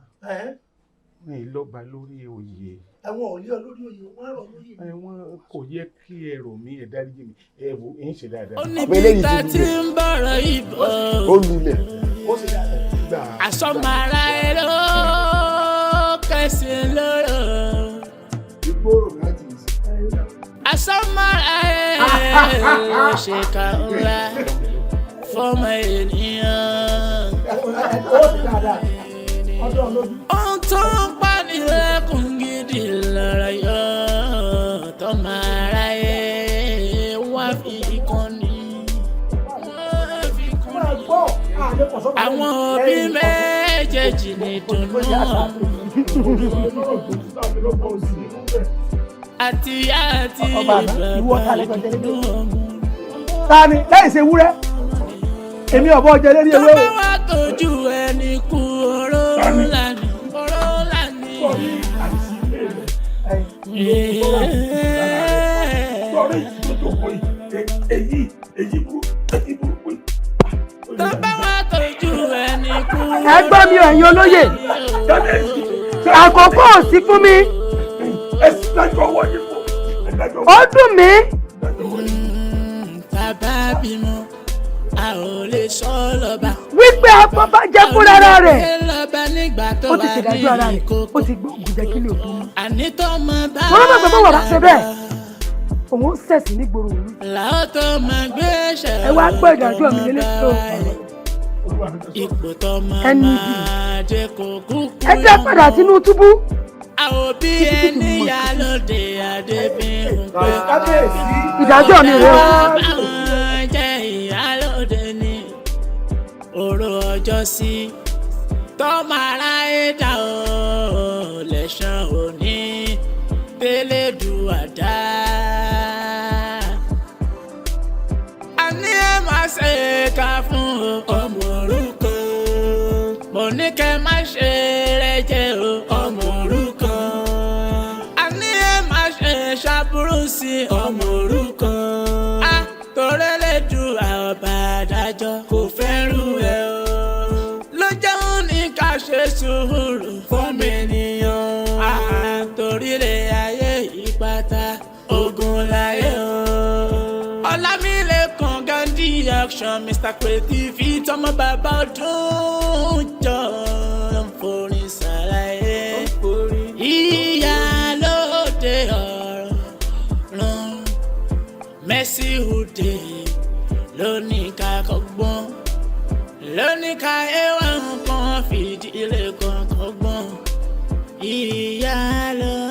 ní ìlọ́ba lórí oyè. Àwọn ò lé ọ lórí oyè, wọ́n rọ̀ lóyè. Wọ́n kò yẹ kí ẹrù mi ẹ̀ dáríjì mi, ẹ wò ń ṣe dáadáa. Ó níbi tá ti ń bọ̀rọ̀ ìbò. Ó lulẹ̀. Àsọmọ ara ẹ ló kẹsì lóró. Ìgboro láti Àsọmọ ara ẹ ló ṣe ká ńlá fọmọ ènìyàn. Ohun tó ń pani lẹ́kùn gidi lọ́rọ̀ yọ tọ́mọ aráyé wá fi kàn ní. Àwọn òbí méjèèjì ní dùnnú àti ìyá àti bàbá ìdùnnú ọmọ. Ta ni láì ṣe wúrẹ́? Èmi ọ̀bọ jẹ lérí ewé o. Tó bá wá tójú ẹni kú oró ńlá ni, oró ńlá ni. Sọ̀rọ̀ èyí tó jókòó yìí, èyí èyí burú, èyí burúkú yìí. Tó bá wá tójú ẹni kú. Ẹ gbọ́ mi ẹ̀yin olóyè, àkókò ò sí fún mi. Ẹ sì dájọ́ ọwọ́ yìí fún. Ó dùn mí. Bàbá bímọ, a ò lè sọ lọ́ba. Wípé afọbajẹ fúnra rẹ̀ Lọ́ba nígbà tó ó ti wà ṣèdájọ́ ara ní rẹ̀, ó ti gbọ́ ògùn jẹ́ kílò tó mú. Àní tó mọ bá Mo rọ́ bàbá wà bá ṣe bẹ́ẹ̀, òun ó ṣẹ̀sìn nígboro òru. làó tó mọ gbéṣẹ́. Ẹ wá gbọ́ ìdájọ́ mi lélẹ́ tó. Ipò tó mọ Ẹni ibi. máa jẹ́ kó kúkú. Ẹ jẹ́ padà sínú túbú. Òbí ẹni yá lóde Adébímpé. Ìdájọ́ mi rèé o. Báwọn jẹ́ ìyálóde ní òru ọjọ́ sí tọ́mọ aráyé dá o lẹ́sàn òní tẹ́lẹ̀dùwà dá. Àní ẹ má ṣe ká fún ọmọ òrukàn. Mo ní kẹ́ má ṣe rẹ jẹ́ o ọmọ òrukàn. Àní ẹ má ṣe ṣàbúrú sí ọmọ òrukàn. A torí lè ju ọba adájọ́ kò fẹ́rù ẹ o. Ló jẹun ní ká ṣe sùúrù fọ́mọ ènìyàn. A torí lè ayé ìpátá ogun láyé o. Ọlámílékan Gandhi action Mr Creativity tọmọ bàbá ọdún jọ ń forin ṣàlàyé. Ìyá lóde ọ̀run Mercy Ude lóní ká kọ́gbọ́n, lóní ká ẹwà nǹkan fìdílé kan kọ́gbọ́n. Ìyá lóde.